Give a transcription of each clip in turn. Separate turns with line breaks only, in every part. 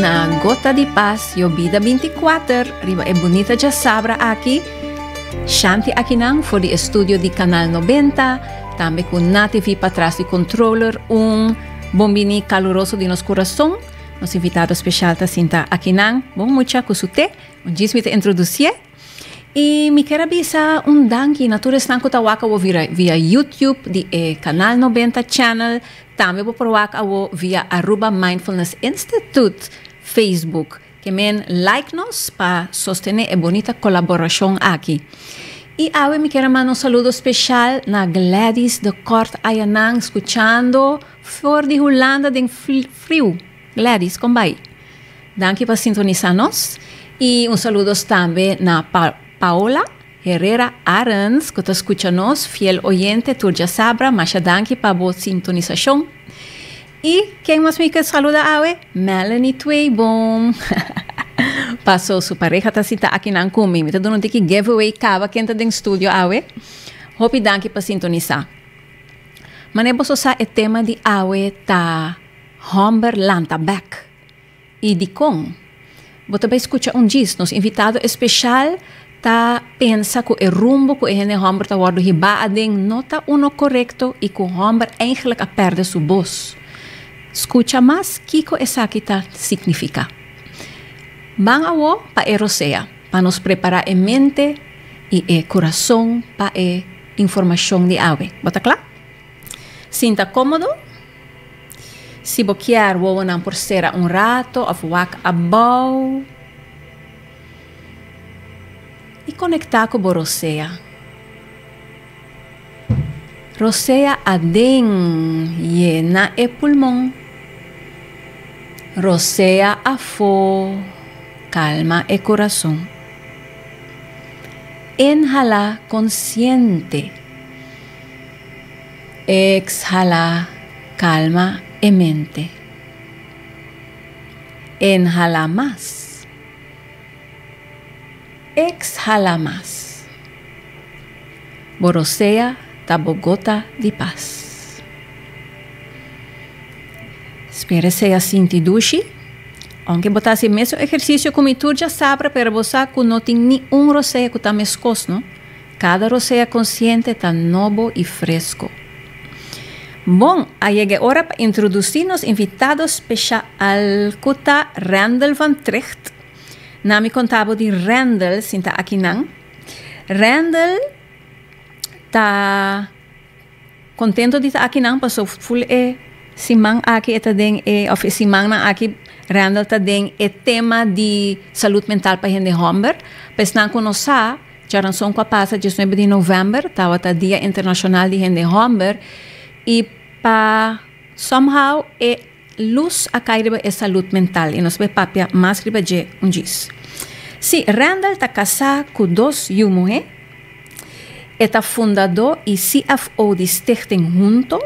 na Gota di Paz, Yobida 24, riba e bunita djasabra aki. Shanti akinan for di estudio di Canal 90, tambe ku Nati V patras di controller, un bombini kaluroso di nos kurason. Nos invitado spesial ta sinta akinan, bon mucha ku su te. Un djis mi ta introdusié. I mi kier a bisa un danki na tur esnan ku ta wak awo via via YouTube di e Canal 90 channel. Tambe bo por wak awo via Aruba Mindfulness Institute Facebook. Ke men like nos pa sostené e bonita kolaborashon aki. I awe mi kier a manda un saludo speshal na Gladys de Kort ayanan skuchando for di Hulanda den friu. Gladys, kon bai? Danki pa sintonisá nos. I un saludos tambe na Pa Paola Herrera Arends ku ta skucha nos, fiel oyente tur djasabra. Masha danki pa bo sintonisashon. I ken mas mi ke saluda awe? Melanie Tweeboom. Paso su pareha ta sinta akinan ku mi. Mi ta duna un tiki giveaway kaba ken ta den studio awe. Hopi danki pa sintonisá. Manera boso sa e tema di awe ta Hòmber lanta bèk. I dikon? Bo ta bai skucha un djis. Nos invitado espeshal ta pensa ku e rumbo ku e hende hòmber ta wòrdu hibá aden no ta uno korekto i ku hòmber eigentlik a pèrdè su bos. Skucha mas kiko esaki ta signifiká. Ban awo pa e rosea, pa nos prepará e mente i e kurason pa e informashon di awe. Bo ta kla? Sinta kómodo. Si bo kier wowonan por sera un rato of wak abou i konektá ku bo rosea. Rosea aden yena e pulmon. Rosea afó kalma e kurason. Inhalá konsiente. Exhala, calma e mente. Inhala mas. Exhala mas. Bo rosea ta bo gota di pas. Spera sea sinti dushi. Aunke bo ta hasi e mesun ehercicio cu mi tur djasabra, pero bo sa cu no tin ni un rosea cu ta mescos, no? Kada rosea konsiente ta nobo i fresko. Bon, a yega e ora pa introdusí nos invitado speshaal ku ta Randall van Trigt. Na mi konta bo di Randall sinta akinan. Randall ta Contento di ta akinan paso ful e siman aki e ta den e of e simannan aki Randall ta den e tema di salud mental pa hende homber. Pa esnan cu no sa, djaranson cu a pasa diesnuebe di november tawata dia internacional di hende homber y pa somehow e luz a cay riba e salud mental y nos bay papia mas riba dje un djis. Si, Randall ta casá cu dos yu muhé. E ta fundadó y CFO di Stichting Hunto.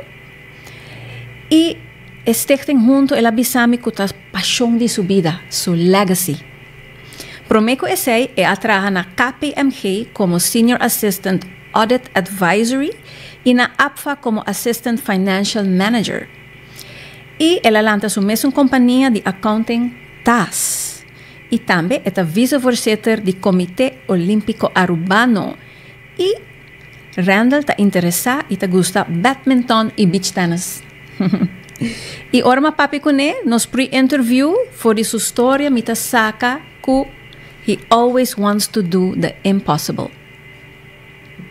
Y e Stichting Hunto el a bisa mi cu ta pasion di su bida, su legacy. Prome cu esey e a traha na KPMG como Senior Assistant Audit Advisory y na APFA como Assistant Financial Manager. Y el a lanta su mesun compania di accounting tas. Y tambe e ta vicevoorzitter di Comité Olimpico Arubano. Y Randall ta interesa y ta gusta badminton y beach tennis. Y ora mi a papia cune, nos pre-interview, for di su storia mi ta saca cu he always wants to do the impossible.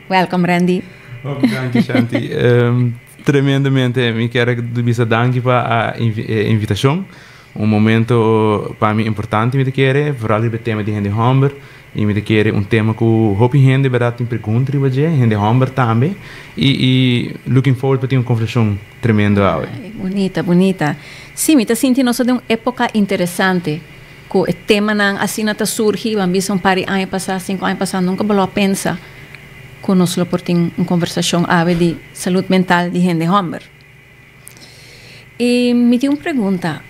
Welcome Randy.
Hopi danki Shanti. Tremendamente mi kier bisa danki pa e invitacion. Un momento pa mi importante mi ta kere, vooral riba e tema di hende homber. Y mi ta kere un tema cu hopi hende berdad tin pregunta riba dje, hende homber tambe. Y y looking forward pa tin un conversacion tremendo awe.
Ay, bunita, bunita. Sí, mi ta sinti nos ta den un epoca interesante cu e temanan asina ta surgi. Bo a bisa un par di aña pasa, cinco aña pasa, nunca bo lo a pensa cu nos lo por tin un conversacion awe di salud mental di hende homber. I mi tin un pregunta,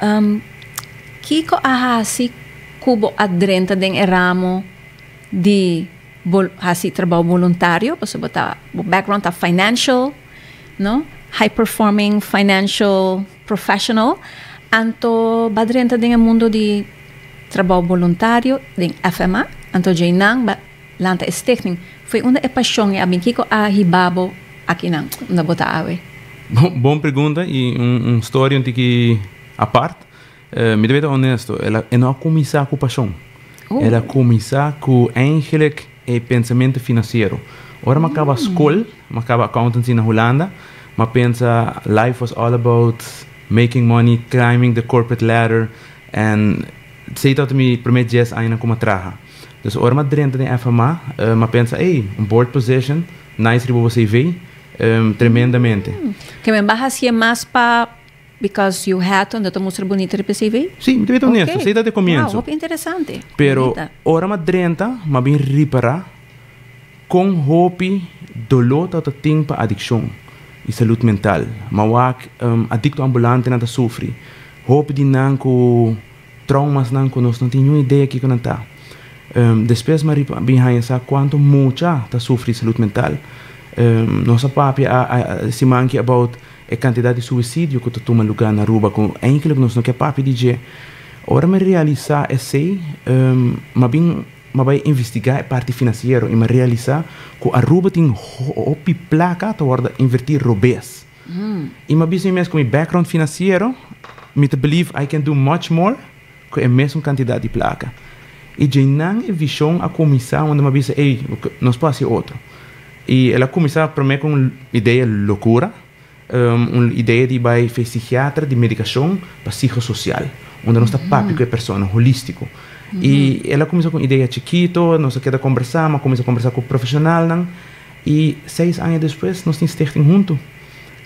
kiko a hasi ku bo a drenta den e ramo di bo hasi trabou boluntario? Pasobra bo ta, bo background ta financial, no? High performing financial professional. Anto b'a drenta den e mundo di trabou boluntario den FMA, anto djeinan b'a lanta e stichting. Foi unda e pasion e a bin? Kico a hiba bo akinan unda bo ta awe?
Bon, bon pregunta y un storia un tiki apart. Mi ta bay ta honesto, el e no a cuminsa cu pasion. El a cuminsa cu eigenlijk e pensamento financiero. Ora mi a caba scol, mi a caba accountancy na Hulanda, mi a pensa life was all about making money, climbing the corporate ladder and esey tabata mi prome dies añanan cu mi a traha. Dus ora mi a drenta den FMA, mi a pensa, ey, un board position, nice riba bo CV, tremendamente.
Ke men baha hacié mas pa because you had to, anto ta mustra bunita riba e CV?
Sí, mi ta bita honesto, esey ta e comienzo.
Wow, hopi interesante.
Pero ora mi a drenta, mi a bin ripara con hopi dolor ta ta tin pa adiccion y salud mental. Mi a wak adicto ambulantenan ta sufri, hopi di nan cu traumasnan cu nos no tin niun idea kico nan ta. Despues mi a bin haña sa cuanto mucha ta sufri salud mental. Nos a papia a siman aki about e cantidad di suicidio cu ta tuma lugar na Aruba cu eigenlijk nos no ke papia di dje. Ora mi realisa esey, mi a bin mi a bay investiga e parti financiero y mi a realisa cu Aruba tin hopi placa ta wordo inverti robes. Y mi a bisa mi mes cu mi background financiero mi ta believe I can do much more cu e mesun cantidad di placa. Y djeinan e vision a cuminsa unda mi a bisa ey nos por haci otro. Y el a cuminsa prome cu un idea locura, un idea di bay fe psichiatra di medicacion pa psicosocial, unda nos ta papia cu e persona, holistico. Y el a cuminsa cu un idea chikito, nos a keda combersa, mi a cuminsa combersa cu profesionalnan y seis aña despues nos tin stichting hunto,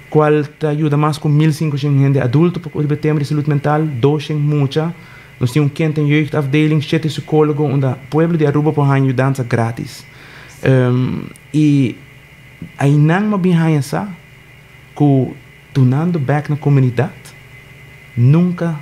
cual ta yuda mas cu 1500 hende adulto pa riba e tema di salud mental, 200 mucha. Nos tin un kind en jeugdafdeling, shete psicologo, unda pueblo di Aruba por haña yudansa gratis. Y aynan m'a bin haña sa cu dunando bek na comunidad nunca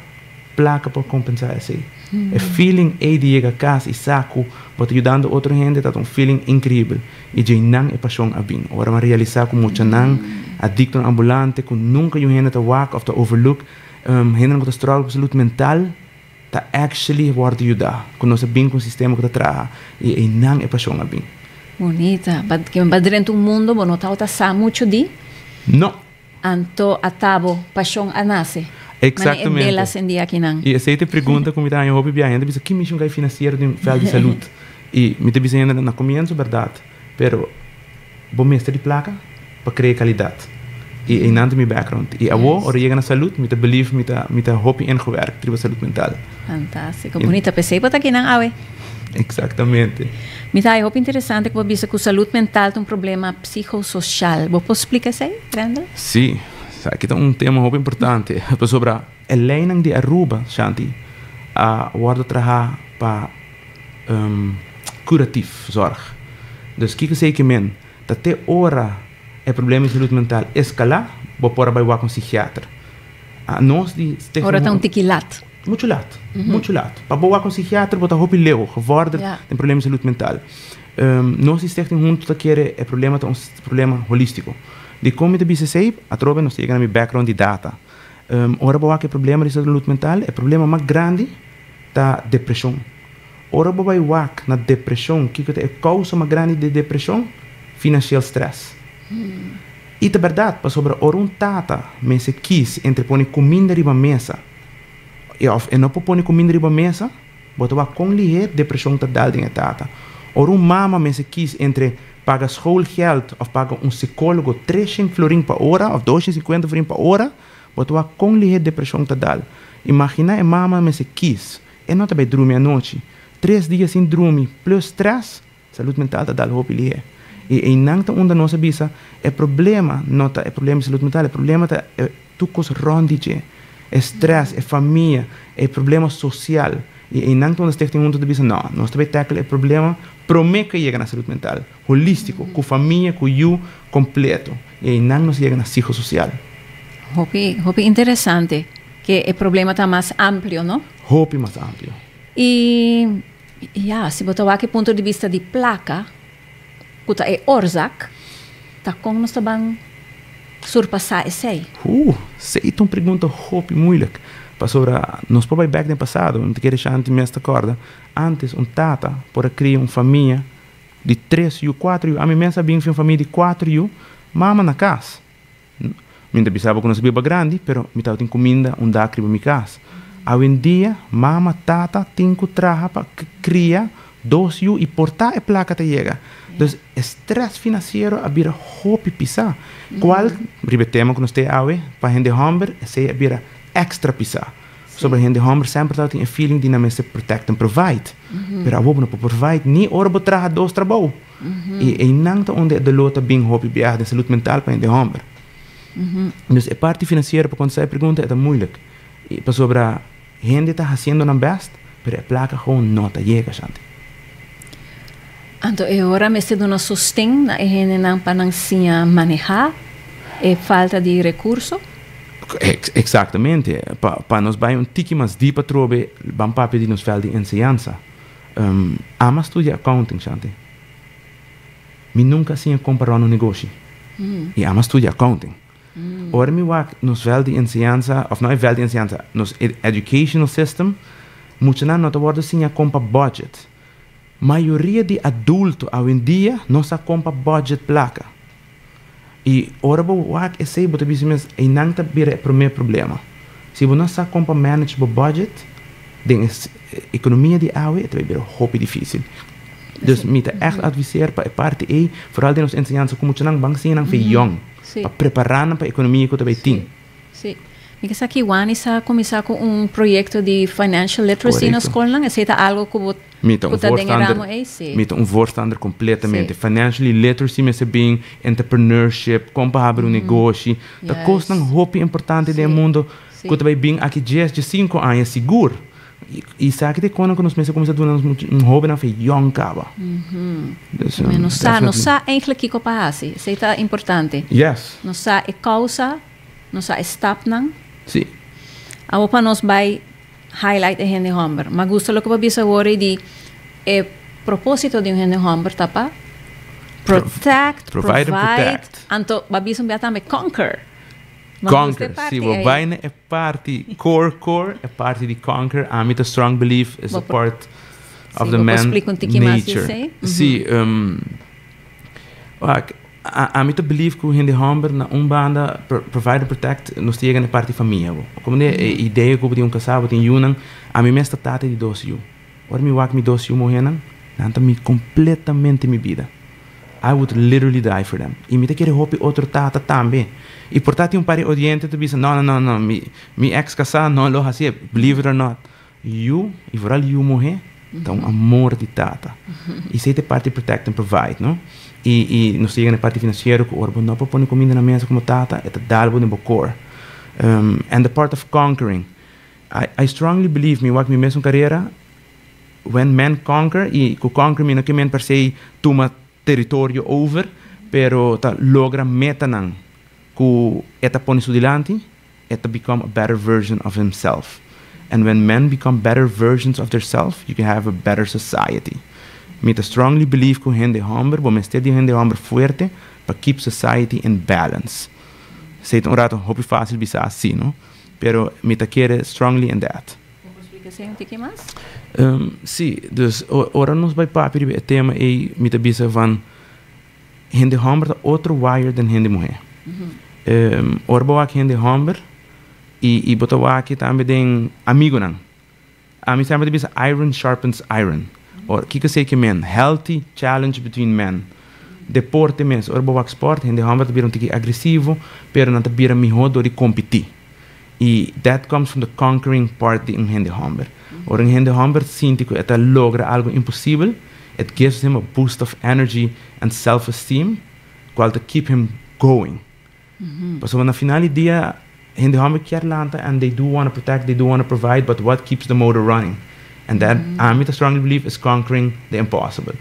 placa por compensa esey. E feeling ey di yega cas y sa cu bo ta yudando otro hende ta un feeling increibel. Y djeinan e pasion a bin. Ora m'a realisa cu muchanan adictonan ambulante cu nunca yu hende ta wak of ta overlook, hendenan cu ta struggle cu salud mental, ta actually wordo yuda cu nos a bin cu un sistema cu ta traha y eynan e pasion a bin.
Bunita. Ba drenta un mundo bo no tabata sa mucho di.
No.
Anto ata bo pasion a nace.
Exactamente.
Mane e bela sendi akinan.
Y esey ta e pregunta cu mi ta haña hopi bia. Hende bisa ki mision cu hay financiero den veld di salud? Y mi ta bisa hende na comienzo berdad. Pero bo mester di placa pa crea calidad. Y eynan ta mi background. Y awo, ora yega na salud, mi ta believe mi ta mi ta hopi ingewerkt riba salud mental.
Fantastico. Bunita. P'esey bo ta akinan awe.
Exactamente.
Mi ta haya hopi interesante cu bo bisa cu salud mental ta un problema psicosocial. Bo por splica esey, Randall?
Si. Esaki ta un tema hopi importante. Pasobra e leynan di Aruba, Shanti, a wordo traha pa curatief zorg. Dus kiko esei ke men? Ta te ora e problema di salud mental escala, bo por a bai wak un psichiater. Nos di
Stichting Ora ta un tiki lat.
Mucho lat, mucho lat. Pa bo wak un psichiater bo ta hopi leu, gevorderd den problema di salud mental. Nos di Stichting Hunto ta kere e problema ta un problema holistico. Dikon mi ta bisa esei? Atrobe nos ta yega na mi background di data. Ora bo wak e problema di salud mental, e problema mas grandi ta depresion. Ora bo bai wak na depresion, kiko ta e kousa mas grandi di depresion? Financieel stress. I ta bèrdat, pasobra ora un tata mester kis entre pone kuminda riba mesa i òf e no por pone kuminda riba mesa, bo ta wak kon lihé depresion ta dal den e tata. Ora un mama mester kis entre paga schoolgeld òf paga un sikólogo 300 florin pa ora òf 250 florin pa ora, Bo ta wak kon lihé depreshon ta dal. Imaginá e mama mester kis. E no ta bai drumi anochi. 3 dia sin drumi plus stress, salud mental ta dal hopi lihé. I einan ta unda nos a bisa e problema no ta e problema di salud mental, e problema ta e tur kos rònt di dje. E stress, e famia, e problema sosial. I einan ta unda Stichting Hunto ta bisa no, nos ta bai tackle e problema promé ku e yega na salud mental. Holístiko, ku famia, ku yu kompleto. I einan nos yega na psikososial.
Hopi, hopi interesante. Ke e problema ta mas amplio, no?
Hopi mas amplio.
I, ya, si bo ta wak e punto di bista di plaka, ku ta e oorzaak, ta kon nos ta ban surpasá esei?
Esei ta un pregunta hopi moeilijk. Pasobra nos por bai bek den pasado, mi ta kere Shanti mes ta kòrda, antes un tata por a kria un famia di tres yu, kuater yu. Ami mes a bin fi un famia di kuater yu, mama na kas. Mi no ta bisa bo ku nos a biba grandi, pero mi tabatin kuminda un dak riba mi kas. Awendia mama, tata tin ku traha pa kria dos yu i por ta e plaka ta yega. Dus e stress finansiero a bira hopi pisá. Kual, riba e tema ku nos te awe, pa hende hòmber esei a bira extra pisá. Pasobra hende hòmber semper tabatin e feeling di nan mester protect and provide. Pero awor bo no por provide ni ora bo traha dos trabou. I einan ta unda e doló ta bin hopi biaha den salud mental pa hende hòmber. Dus e parti finansiero pa kontestá e pregunta e ta moeilijk. Pasobra hende ta hasiendo nan bèst, pero e plaka gewoon no ta yega, Shanti.
Anto e ora mester duna sosten na e hendenan pa nan siña manehá e falta di rekurso?
Eksaktamente. Pa nos bai un tiki mas dip atrobe, ban papia di nos vèlt di enseñansa. Ami a studia accounting, Shanti. Mi nunka a siña kon pa rònt un negoshi. I ami a studia accounting. Ora mi wak nos vèlt di enseñansa, òf no e vèlt di enseñansa, nos educational system, muchanan no ta wòrdu siña kon pa budget. Mayoria di adulto awendia no sa kon pa budget plaka. I ora bo wak esei bo ta bisa mes einan ta bira e promé problema. Si bo no sa kon pa manage bo budget den e ekonomia di awe e ta bai bira hopi difísil. Dus mi ta ègt adviseer pa e parti ei, foral den nos enseñansa ku muchanan ban siña nan fe yòn pa prepará nan pa e ekonomia ku ta bai tin.
Sí. Mi ke sa Kiwanis a kuminsá ku un proyekto di financial literacy na skolnan. Esei ta algo ku bo
Mi ta un
ku ta den e
voorstander,
ramo ei? Sí.
Mi ta un voorstander completamente.
Sí.
Financially literacy mester bin, entrepreneurship, kon pa habri un negoshi. Ta kosnan
Juist.
hopi importante den e
Sí.
mundo
Sí.
ku ta bai bin aki dies, diesinko aña sigur. I esaki ta e konan ku nos mester kuminsá duna nos mucha hobennan fe yòn kaba. Dus,
Mi no sa, no
definitely.
sa eigenlijk kiko pa hasi. Esei ta importante.
Yes.
No sa e kousa, no sa e stapnan.
Sí.
Awor pa nos bai highlight e hende hòmber. M'a gusta loke bo a bisa awor ei di e propósito di un hende hòmber ta pa protect,
Provide and protect.
Anto bo a bisa un bia tambe conquer. M'a gusta e
Conquer.
parti
Si bo
ei.
bai na e parti core core, e parti di conquer, ami ta strong belief is
Bo
a
por
part of
Sí,
the
bo por
man
splika un tiki mas di
nature.
esei?
Sí, wak, Ami ta believe ku hende hòmber na un banda provide and protect, nos ta yega na e parti famia bo. Komo di e idea ku bo tin un kasá, bo tin yunan, ami mes ta tata di dos yu. Ora mi wak mi dos yu muhénan, nan ta mi kompletamente mi bida. I would literally die for them. I mi ta kere hopi otro tata tambe. I por ta tin un par di oyente ta bisa, no, no, no, no, mi mi eks kasá no lo hasié, believe it or not. Yu, i vooral yu muhé, ta un amor di tata. I esei ta e parti protect and provide, no? I, i nos ta yega na e parti finansiero ku ora bo no por pone kuminda na mesa komo tata, e ta dal bo den bo kor. And the part of conquering. I, I strongly believe, mi wak mi mesun karera, when men conquer, i ku conquer mi no ke men per se tuma teritorio over, pero ta logra metanan ku e ta pone su dilanti, e ta become a better version of himself and when men become better versions of their self you can have a better society. Mi ta strongly believe ku hende homber bo mester di un hende homber fuerte pa keep society in balance. Esei ta un rato hopi facil bisa asi no pero mi ta kere strongly in that.
Bo por splika esei un tiki mas?
Si, dus ora nos bai papia riba e tema ei mi ta bisa van Hende hòmber ta otro wired den hende muhé. Ora bo wak hende hòmber i i bo ta wak tambe den amigonan. Ami semper ta bisa iron sharpens iron. Or kiko esei ke men? Healthy challenge between men. Deporte mes, ora bo wak spòrt hende hòmber ta bira un tiki agresivo pero nan ta bira mihó dor di kompetí. I that comes from the conquering part di un hende hòmber. Ora un hende hòmber sinti ku e ta logra algu imposibel, it gives him a boost of energy and self esteem kual ta keep him going. Pasobra na final di dia hende hòmber kier lanta and they do wanna protect, they do wanna provide, but what keeps the motor running? And that ami ta strongly believe is conquering the impossible.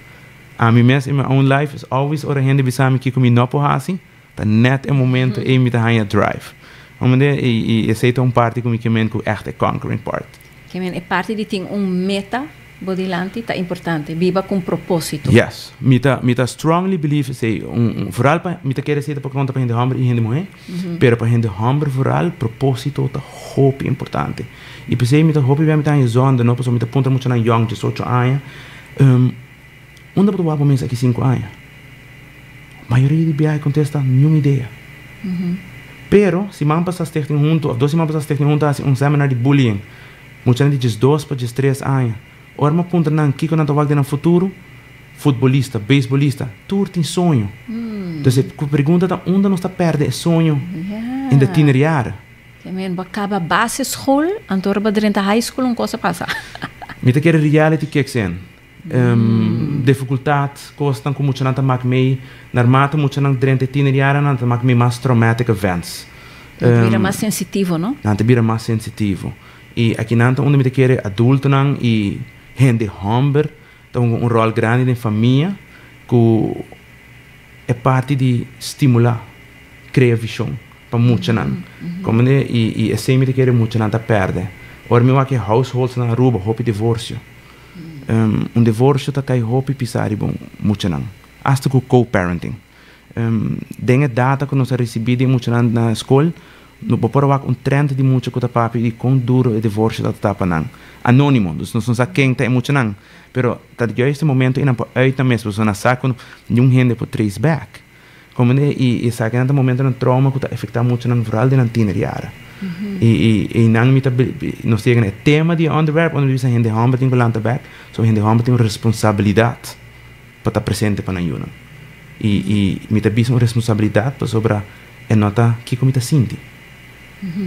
Ami mes in my own life is always ora hende bisa mi kiko mi no por hasi, Ta net e momento ei mi ta haña drive. Omende i esei ta un parti ku mi ke men ku ègt e conquering part.
Ke men e parti di tin un meta. Bo dilanti ta importante. Biba ku propósito.
Yes. Mi ta strongly believe esei, un vooral pa mi ta kere esei pa konta pa hende hòmber i hende muhé, pero pa hende hòmber vooral propósito ta hopi importante. I p'esei mi ta hopi mi ta zonde, no, pasobra mi ta puntra muchanan yòn, 18 aña. Unda bo ta wak bo mes aki 5 aña? Mayoria di biaha kontestá: "Ningun idea." Pero, siman pasá Stichting Hunto, òf 2 siman pasá Stichting Hunto hasi un seminar di bullying. Muchanan di 12 pa 13 aña. Ora m'a puntra nan kiko nan ta wak den futuro, futbolista, beisbolista, tur tin soño. Anto, e pregunta ta unda nos ta pèrdè e soño in de tienerjaren.
Ke men bo kaba basisschool, anto bo drenta high school, un kos a pasa.
Mi ta kere reality kicks in. Difikultat, kosnan ku muchanan ta mak mee, naarmate muchanan drenta tienerjaren, nan ta mak mee mas traumatic events.
Bira mas sensitivo, no?
Nan ta bira mas sensitivo. I aki nan ta unda mi ta kere adultonan i hende hòmber ta un ròl grandi den famia ku e parti di stimulá, krea vishon pa muchanan. Komprendé? I esei mi ta kere muchanan ta pèrdè. Ora mi wak e households na Aruba, hopi divorsio. Un divorsio ta kai hopi pisá riba muchanan. Hasta ku co-parenting. Den e data ku nos a risibí di muchanan na skol, no por wak un trend di mucha ku ta papia di kon duro e divorsio ta tapa nan. Anónimo, dus nos no sa ken ta e muchanan. Pero ta juist e momento ei nan por uit nan mes, pasobra nan sa ku ningun hende por trace back. Komprendé? I esaki nan ta momentonan trauma ku ta afektá muchanan vooral den nan tienerjaren. I nan mi ta nos yega na e tema di e onderwerp unda mi bisa hende hòmber tin ku lanta bèk, so hende hòmber tin un responsabilidat pa ta presente pa nan yunan. I mi ta bisa un responsabilidat pasobra e no ta kiko mi ta sinti.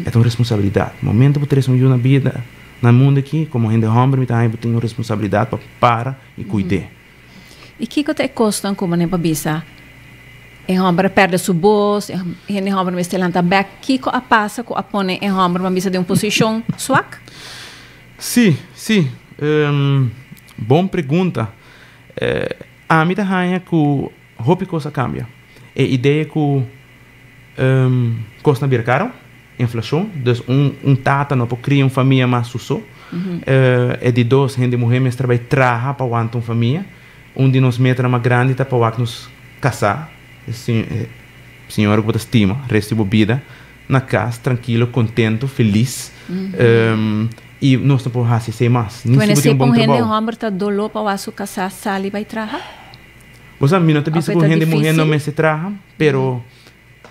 E ta un responsabilidat. Momento bo trese un yu na bida, na mundu aki, komo hende hòmber mi ta haña bo tin un responsabilidat pa para i kuid'é.
I kiko ta e kosnan ku bo pa bisa? E hòmber a pèrdè su bos, e hende hòmber mester lanta bèk. Kiko a pasa ku a pone e hòmber pa bisa den un posishon swak?
Si. Bon pregunta. Ami ta haña ku hopi kos a kambia. E idea ku kos a bira karu, inflashon, dus un tata no por kria un famia mas su so. E di dos, hende muhé mester bai traha pa wanta un famia. Un di nos metanan mas grandi ta pa wak nos kasá, señora ku bo ta stima, resto di bo bida, na kas, trankilo, kontentu, felis. I nos no por hasi esei mas.
Ni si bo tin un bon trabou. Hende hòmber ta doló pa wak su kasá sali bai traha?
Bo sa, mi no ta bisa ku hende muhé no mester traha, pero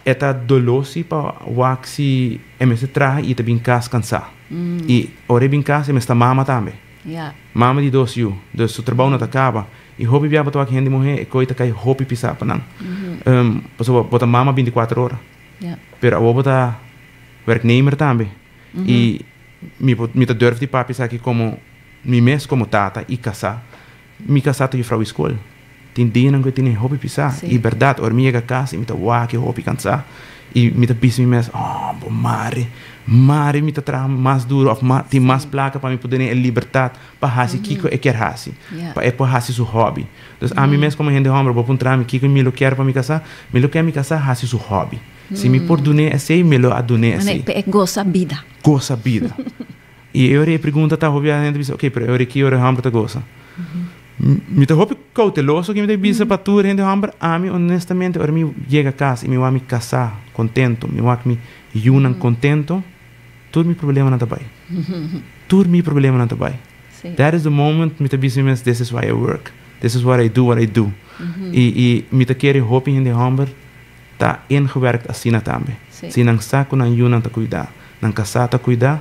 e ta doló si pa wak si e mester traha i ta bin kas kansá. I ora e bin kas e mester ta mama tambe. Mama di dos yu, dus su trabou no ta kaba. I hopi bia bo ta wak hende muhé e koi ta kai hopi pisá pa nan. Pasobra bo ta mama 24 ora. Pero awor bo ta werknemer tambe. I mi ta durf di papia esaki komo mi mes komo tata i kasá. Mi kasá ta juffrouw di skol. Tin dianan ku e tene hopi pisá. I bèrdat, ora mi yega kas i mi ta wak e hopi kansá. I mi ta bisa mi mes, oh, bo mare, mare mi ta traha mas duru òf tin mas plaka pa mi por tene e libertat pa hasi kiko e kier hasi. Pa e por hasi su hobby. Dus ami mes komo hende hòmber, bo puntra mi kiko mi lo kier pa mi kasá, mi lo kier mi kasá hasi su hobby. Si mi por dun'é esei, mi lo a dun'é esei.
Pa e gosa bida.
Gosa bida. I e ora e pregunta ta hopi hende bisa, ok, pero e ora ki ora e hòmber ta gosa? Mi ta hopi kouteloso ku mi ta bisa pa tur hende hòmber, ami honestamente ora mi yega kas i mi wak mi kasá kontentu, mi wak mi yunan kontentu, tur mi problemanan ta bai. Tur mi problemanan ta bai. That is the moment mi ta bisa mi mes, this is why I work. This is what I do, what I do. I mi ta kere hopi hende hòmber ta ingewerkt asina tambe. Si nan sa ku nan yunan ta kuidá, nan kasá ta kuidá,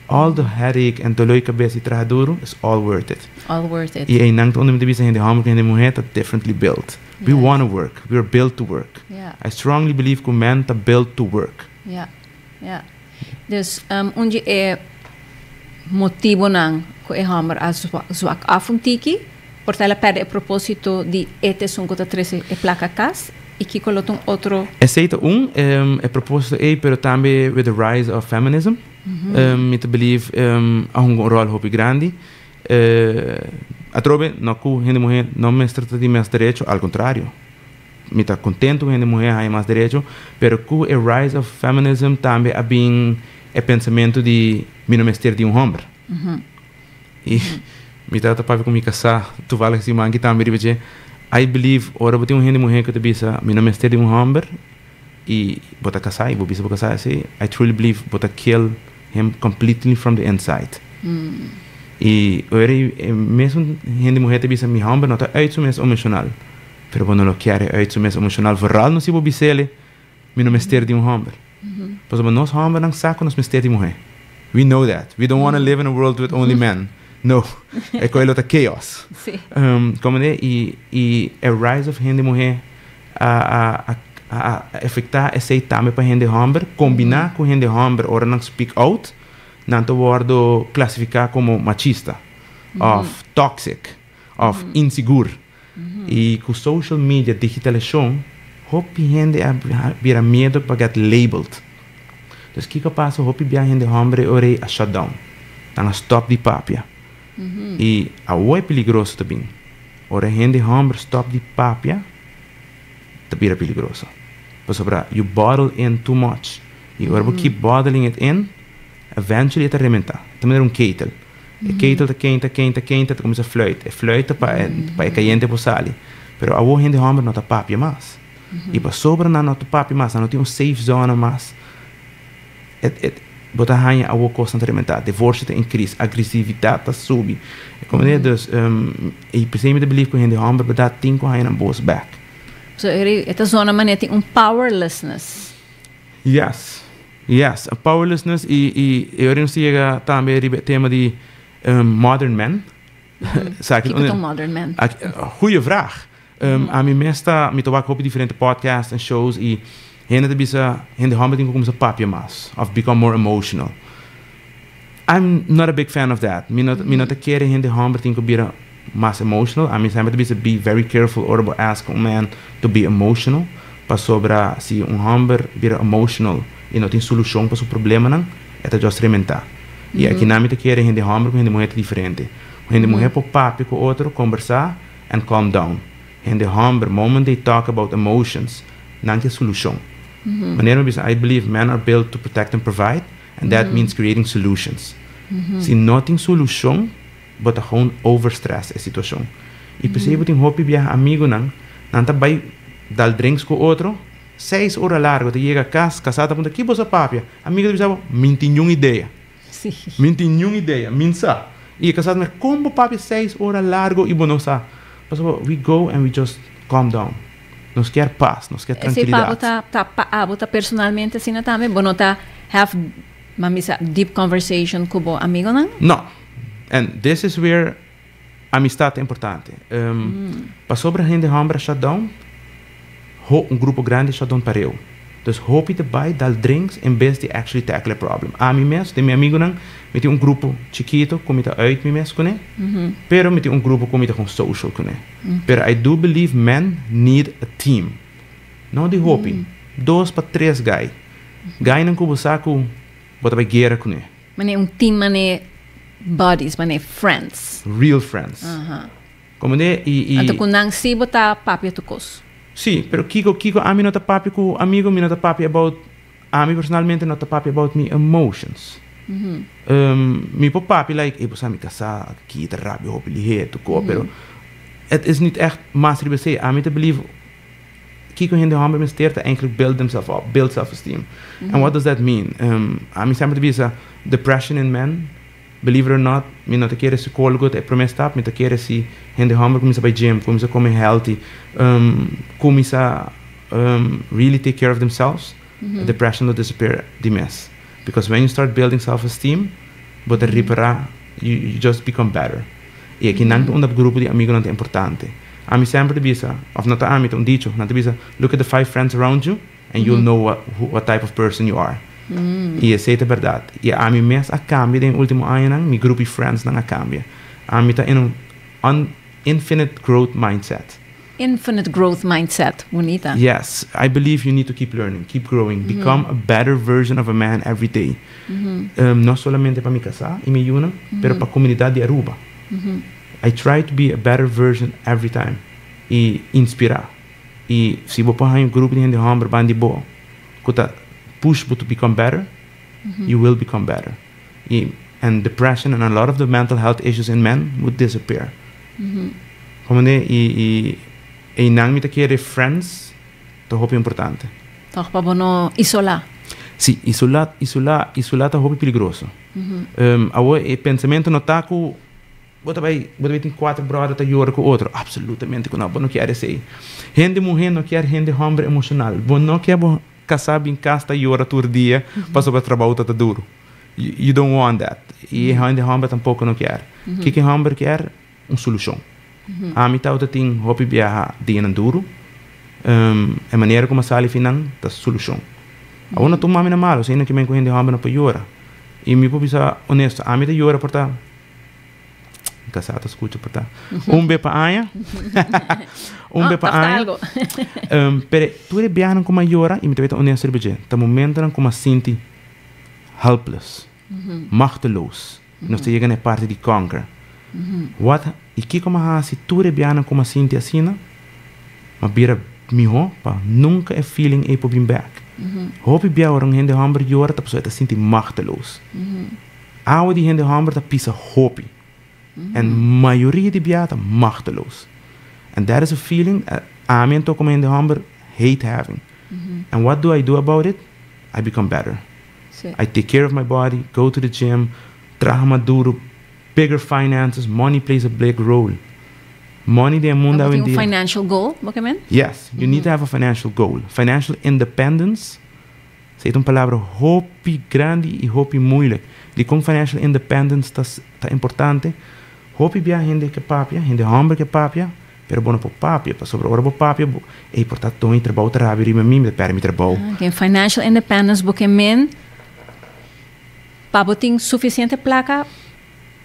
all the headache en dolor di kabes i traha duru is all worth it.
All worth it.
I einan ta unda mi ta bisa hende hòmber ku hende muhé ta differently built. We wanna work. We are built to work. I strongly believe ku men ta built to work.
Ja. Dus un di e motibonan ku e hòmber a zwak af un tiki, por ta el a pèrdè e propósito di e ta esun ku ta trese e plaka kas i kiko lo ta un otro.
Esei ta un, e propósito ei, pero tambe with the rise of feminism, mi ta believe a hunga un ròl hopi grandi. Atrobe, no ku hende muhé no mester ta tin mes derecho, al kontrario. Mi ta kontentu ku hende muhé haña mas derecho, pero ku e rise of feminism tambe a bin e pensamentu di mi no mester di un hòmber. I Mi tabata papia ku mi kasá toevallig siman aki tambe riba dje. I believe ora bo tin un hende muhé ku ta bisa mi no mester di un hòmber i bo ta kasá i bo bisa bo kasá esei, I truly believe bo ta kill him completely from the inside. I ora e mesun hende muhé ta bisa mi hòmber no ta uit su mes emoshonal, pero bo no lo kier e uit su mes emoshonal vooral no si bo bis'el mi no mester di un hòmber. Pasobra nos hòmbernan sa ku nos mester di muhé. We know that. We don't wanna live in a world with only men. No. E koe lo ta chaos. Komo de i i e rise of hende muhé a a a a efektá esei tambe pa hende hòmber kombiná ku hende hòmber ora nan speak out nan ta wòrdu klasifiká komo machista òf toxic òf insigur. I ku social media, digitalisashon, hopi hende a bira miedu pa get labeled. Dus kiko a pasa? Hopi bia hende hòmber e ora ei a shut down. Nan a stòp di papia. I awor e peligroso ta bin. Ora hende hòmber stòp di papia, ta bira peligroso. Pasobra you bottle in too much. I ora bo keep bottling it in, eventually e ta rementá. Ta manera un ketel. E ketel ta keinta, keinta, keinta, ta kuminsá fluit. E fluit ta pa e pa e kayente por sali. Pero awor hende hòmber no ta papia mas. I pasobra nan no ta papia mas, nan no tin un safe zona mas, e e bo ta haña awor kosnan ta rementá. Divorsio ta inkris, agresividat ta subi. E komprendé? Dus i p'esei mi ta believe ku hende hòmber bèrdat tin ku haña nan bos bèk.
So e ta zona manera tin un powerlessness.
Yes. Yes, a powerlessness y y e ora nos ta yega tambe riba e tema di modern men.
Sa ki Kiko ta un modern man?
Goeie vraag. Ami mes ta, mi ta wak hopi diferente podcasts en shows y hende ta bisa hende homber tin ku kuminsa papia mas of become more emotional. I'm not a big fan of that. Mi no mi no ta kere hende homber tin ku bira mas emotional. Ami semper ta bisa be very careful ora bo ask un man to be emotional pasobra si un homber bira emotional y no tin solucion pa su problemanan e ta just rementa. Y akinan mi ta kere hende homber ku hende muher ta diferente. Hende muher por papia ku otro, combersa and calm down. Hende homber moment they talk about emotions nan ke solucion. Manera mi bisa I believe men are built to protect and provide and that means creating solutions. Si no tin solucion bo ta gewoon overstress e situacion. Y p'esey bo tin hopi biaha amigonan, nan ta bay dal drinks cu otro, 6 ora largo ta yega cas, casa ta puntra ki bo sa papia? Amigo ta bisa bo, mi n'tin niun idea. Mi n'tin niun idea, mi n'sa. Y e casa ta mira, con bo papia 6 ora largo y bo no sa? Pasobra we go and we just calm down. Nos kier paz, nos kier
Esey pa bo
tranquilidad.
Ta pa abo ta personalmente asina tambe? Bo no ta have, ban bisa, deep conversation cu bo amigonan?
No. And this is where amistad ta importante. Pasobra hende homber a shut down, un grupo grandi a shut down pareu. Dus hopi ta bay dal drinks en bes di actually tackle e problem. Ami mes, den mi amigonan, mi tin un grupo chikito cu mi ta uit mi mes cune, pero mi tin un grupo cu mi ta gewoon social cune. Pero I do believe men need a team. No di hopi, dos pa tres guy. Guynan cu bo sa cu bo ta bay guera cune.
Mane un team, mane buddies, mane friends.
Real friends. Como de y
Anto cu nan si bo ta papia tu cos.
Si, pero kiko ami no ta papia cu amigo, mi no ta papia about, ami personalmente no ta papia about mi emotions. Mi por papia like, ey bo sa mi casa aki ta rabia hopi lihe tu ko, pero het is niet echt mas riba esey. Ami ta believe kiko hende homber mester ta eigenlijk build themselves up, build self-esteem. And what does that mean? Ami semper ta bisa depression in men, believe it or not, mi no ta kere psicólogo ta e prome stap, mi ta kere si hende homber cuminsa bay gym, cuminsa come healthy, cuminsa really take care of themselves, depression lo disappear di mes. Because when you start building self-esteem, bo ta ripara, you just become better. Y aki nan ta unda grupo di amigonan ta importante. Ami semper ta bisa, of no ta ami, ta un dicho, nan ta bisa, look at the five friends around you and you'll know what type of person you are. Y esey ta berdad. Y ami mes a cambia den ultimo añanan, mi grupo di friends nan a cambia. Ami ta in un infinite growth mindset.
Infinite growth mindset, bunita.
Yes, I believe you need to keep learning, keep growing, become a better version of a man every day. No solamente pa mi casa y mi yiunan, pero pa comunidad di Aruba. I try to be a better version every time y inspira. Y si bo por haya un grupo di hende homber bandi bo, cu ta push bo to become better, you will become better. Y, And depression and a lot of the mental health issues in men would disappear. Komo ne i nan mi ta kere friends ta hopi importante.
Toch pa bo no isolá.
Si, isolá, isolá, isolá ta hopi peligroso. Awo e pensamento no ta ku bo ta bai tin cuatro brother ta yora ku otro. Absolutamente ku no, bo no kier esei. Hende muhé no kier hende hòmber emoshonal. Bo no kier bo kasá bin kas ta yora tur dia pasobra trabou ta duro. You don't want that. I hende hòmber tampoko no kier. Kiko hòmber kier? Un solushon. Ami tabata tin hopi biaha dianan duro. E manera ku mi a sali finan ta solushon. Awor no tuma mi na malo, sino ke men ku hende hòmber no por yora. I mi por bisa honesto, ami ta yora por ta kasá ta skucha por ta un be pa aña. Un be pa aña. Pero tur e biahanan ku mi a yora, i mi ta beta honesto riba dje, ta momentonan ku mi a sinti helpless, machteloos. Nos ta yega na e parti di conquer. What i kiko mi a hasi tur e biahanan ku mi a sinti asina? Mi a bira mihó pa nunka e feeling ei por bin bèk. Hopi biaha ora un hende hòmber yora ta pasobra e ta sinti machteloos. Awa di hende hòmber ta pisa hopi. En mayoria di biaha ta machteloos. And that is a feeling ami anto komo hende hòmber hate having. And what do I do about it? I become better. I take care of my body, go to the gym, traha mas duro, bigger finances, money plays a big role. Money den mundo
hoy en dia. Un financial goal, bo ke men?
Yes, you need to have a financial goal. Financial independence, esei ta un palabra hopi grandi i hopi moeilijk. Dikon financial independence ta importante? Hopi bia hende ke papia, hende hòmber ke papia, pero bo no por papia, pasobra ora bo papia, bo, ei, por ta doño trabou ta rabia riba mi, mi ta pèrdè mi trabou.
Okay, financial independence bo ke men pa bo tin sufisiente plaka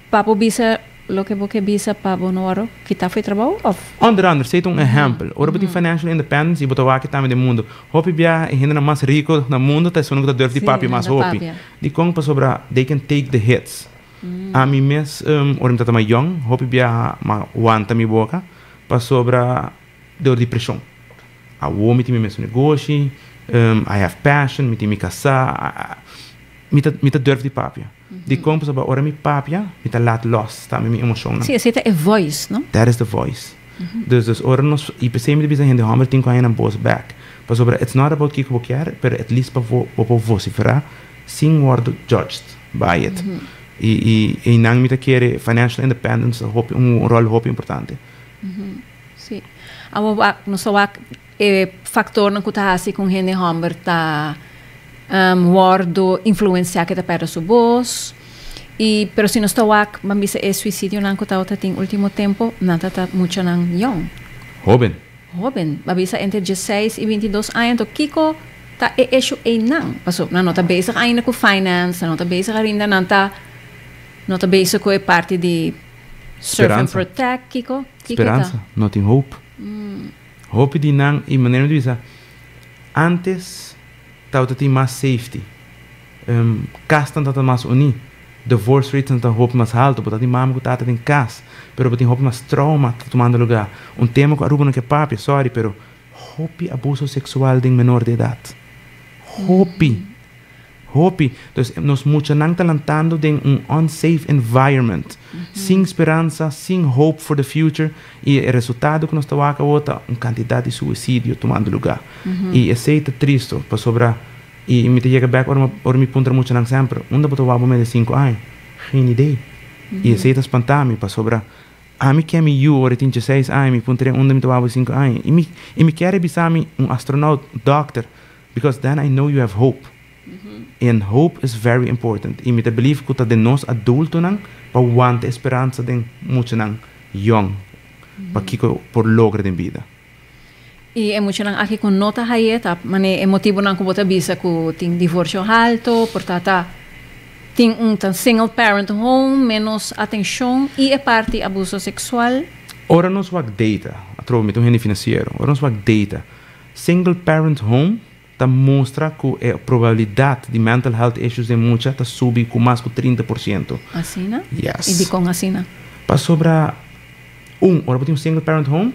pa bo bisa loke bo ke bisa pa bo no wòrdu kitá for e trabou òf?
Onder andere, esei ta un ehèmpel. Ora bo tin financial independence i bo ta wak tambe den mundu, hopi bia e hendenan mas riko na mundu ta esun ku ta durf di papia mas hopi. Dikon? Pasobra they can take the hits. Ami mes, ora mi tabata mas yòn, hopi biaha m'a wanta mi boka pasobra dor di preshon. Awor mi tin mi mes negoshi, I have passion, mi tin mi kasá, mi ta durf di papia. Dikon? Pasobra ora mi papia, mi ta laat los tambe mi emoshonnan.
Sí, esei ta e voice, no?
That is the voice. Dus ora nos, i p'esei mi ta bisa hende hòmber tin ku haña nan bos bèk. Pasobra it's not about kiko bo kier, pero at least pa bo por vosiferá sin wòrdu judged by it. I einan mi ta kere financial independence ta hopi un ròl hopi importante.
Sí. Awor wak, nos ta wak e faktornan ku ta hasi ku un hende hòmber ta wòrdu influensiá ke ta pèrdè su bos. I pero si nos ta wak, ban bisa e suisidionan ku tabata tin último tempu, nan ta ta muchanan yòn.
Hóben.
Hóben. Ban bisa entre 16 i 22 aña. Anto kiko ta e issue einan? Pasobra nan no ta bezig ainda ku finance, nan no ta bezig ainda, nan ta no ta bezig ku e parti di serve and
Speransa.
protect, kiko? Kiko ta?
Speransa, no tin hope. Hopi di nan, i manera mi ta bisa, antes tabata tin mas safety. Kasnan tabata mas uní. Divorce rates ta hopi mas alto. Bo ta tin mama ku tata den kas, pero bo tin hopi mas trauma ta tumando lugá. Un tema ku Aruba no ke papia, sorry, pero hopi abuso seksual den menor di edat. Hopi. Hopi. Dus nos muchanan ta lantando den un unsafe environment. Sin speransa, sin hope for the future. I e resultado ku nos ta wak awor ta un kantidat di suisidio tumando lugá. I esei ta tristu, pasobra i mi ta yega bèk ora mi puntra muchanan semper, unda bo ta wak bo mes di 5 aña? Geen idee. I esei ta spanta mi, pasobra ami ke mi yu ora tin 16 aña, mi puntr'é unda mi ta wak bo 5 aña. I mi kier bisa mi un astronaut, doctor, because then I know you have hope. And hope is very important. I mi ta believe ku ta den nos adultonan pa wanta e speransa den muchanan young. Pa kiko por logra den bida.
I e muchanan aki ku no ta haye ta mane e motibonan ku bo ta bisa ku tin divorsio alto, por ta ta tin un ta single parent home, menos atenshon i e parti abuso seksual.
Ora nos wak data, atrobe mi ta un hende finansiero, ora nos wak data, single parent home ta mustra ku e probabilidat di mental health issues den mucha ta subi ku mas ku 30%.
Asina?
Yes.
I dikon asina?
Pasobra un, ora bo tin un single parent home,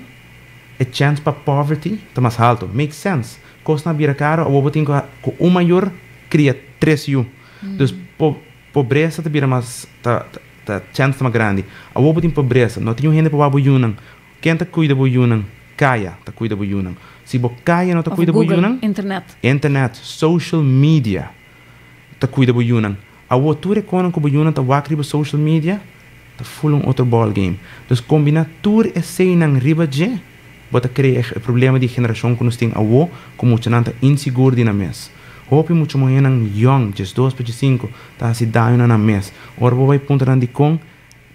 e chance pa poverty ta mas alto. Makes sense. Kosnan a bira karo, awor bo tin ku un mayor kria tres yu. Dus po Pobresa ta bira mas ta ta chance ta mas grandi. Awor bo tin pobresa, no tin un hende pa wak bo yunan. Ken ta cuida bo yunan? Caya ta cuida bo yunan. Si bo caya no ta
Of
cuida bo
Google,
yunan,
internet.
Internet, social media ta cuida bo yunan. Awor tur e conan cu bo yunan ta wak riba social media ta full un otro ball game. Dus combina tur eseynan riba dje, bo ta crea e problema di generacion cu nos tin awo, cu muchanan ta insigur di nan mes. Hopi mucha muhernan young, 12 pa 15, ta haci daño na nan mes. Ora bo bay puntra nan dicon,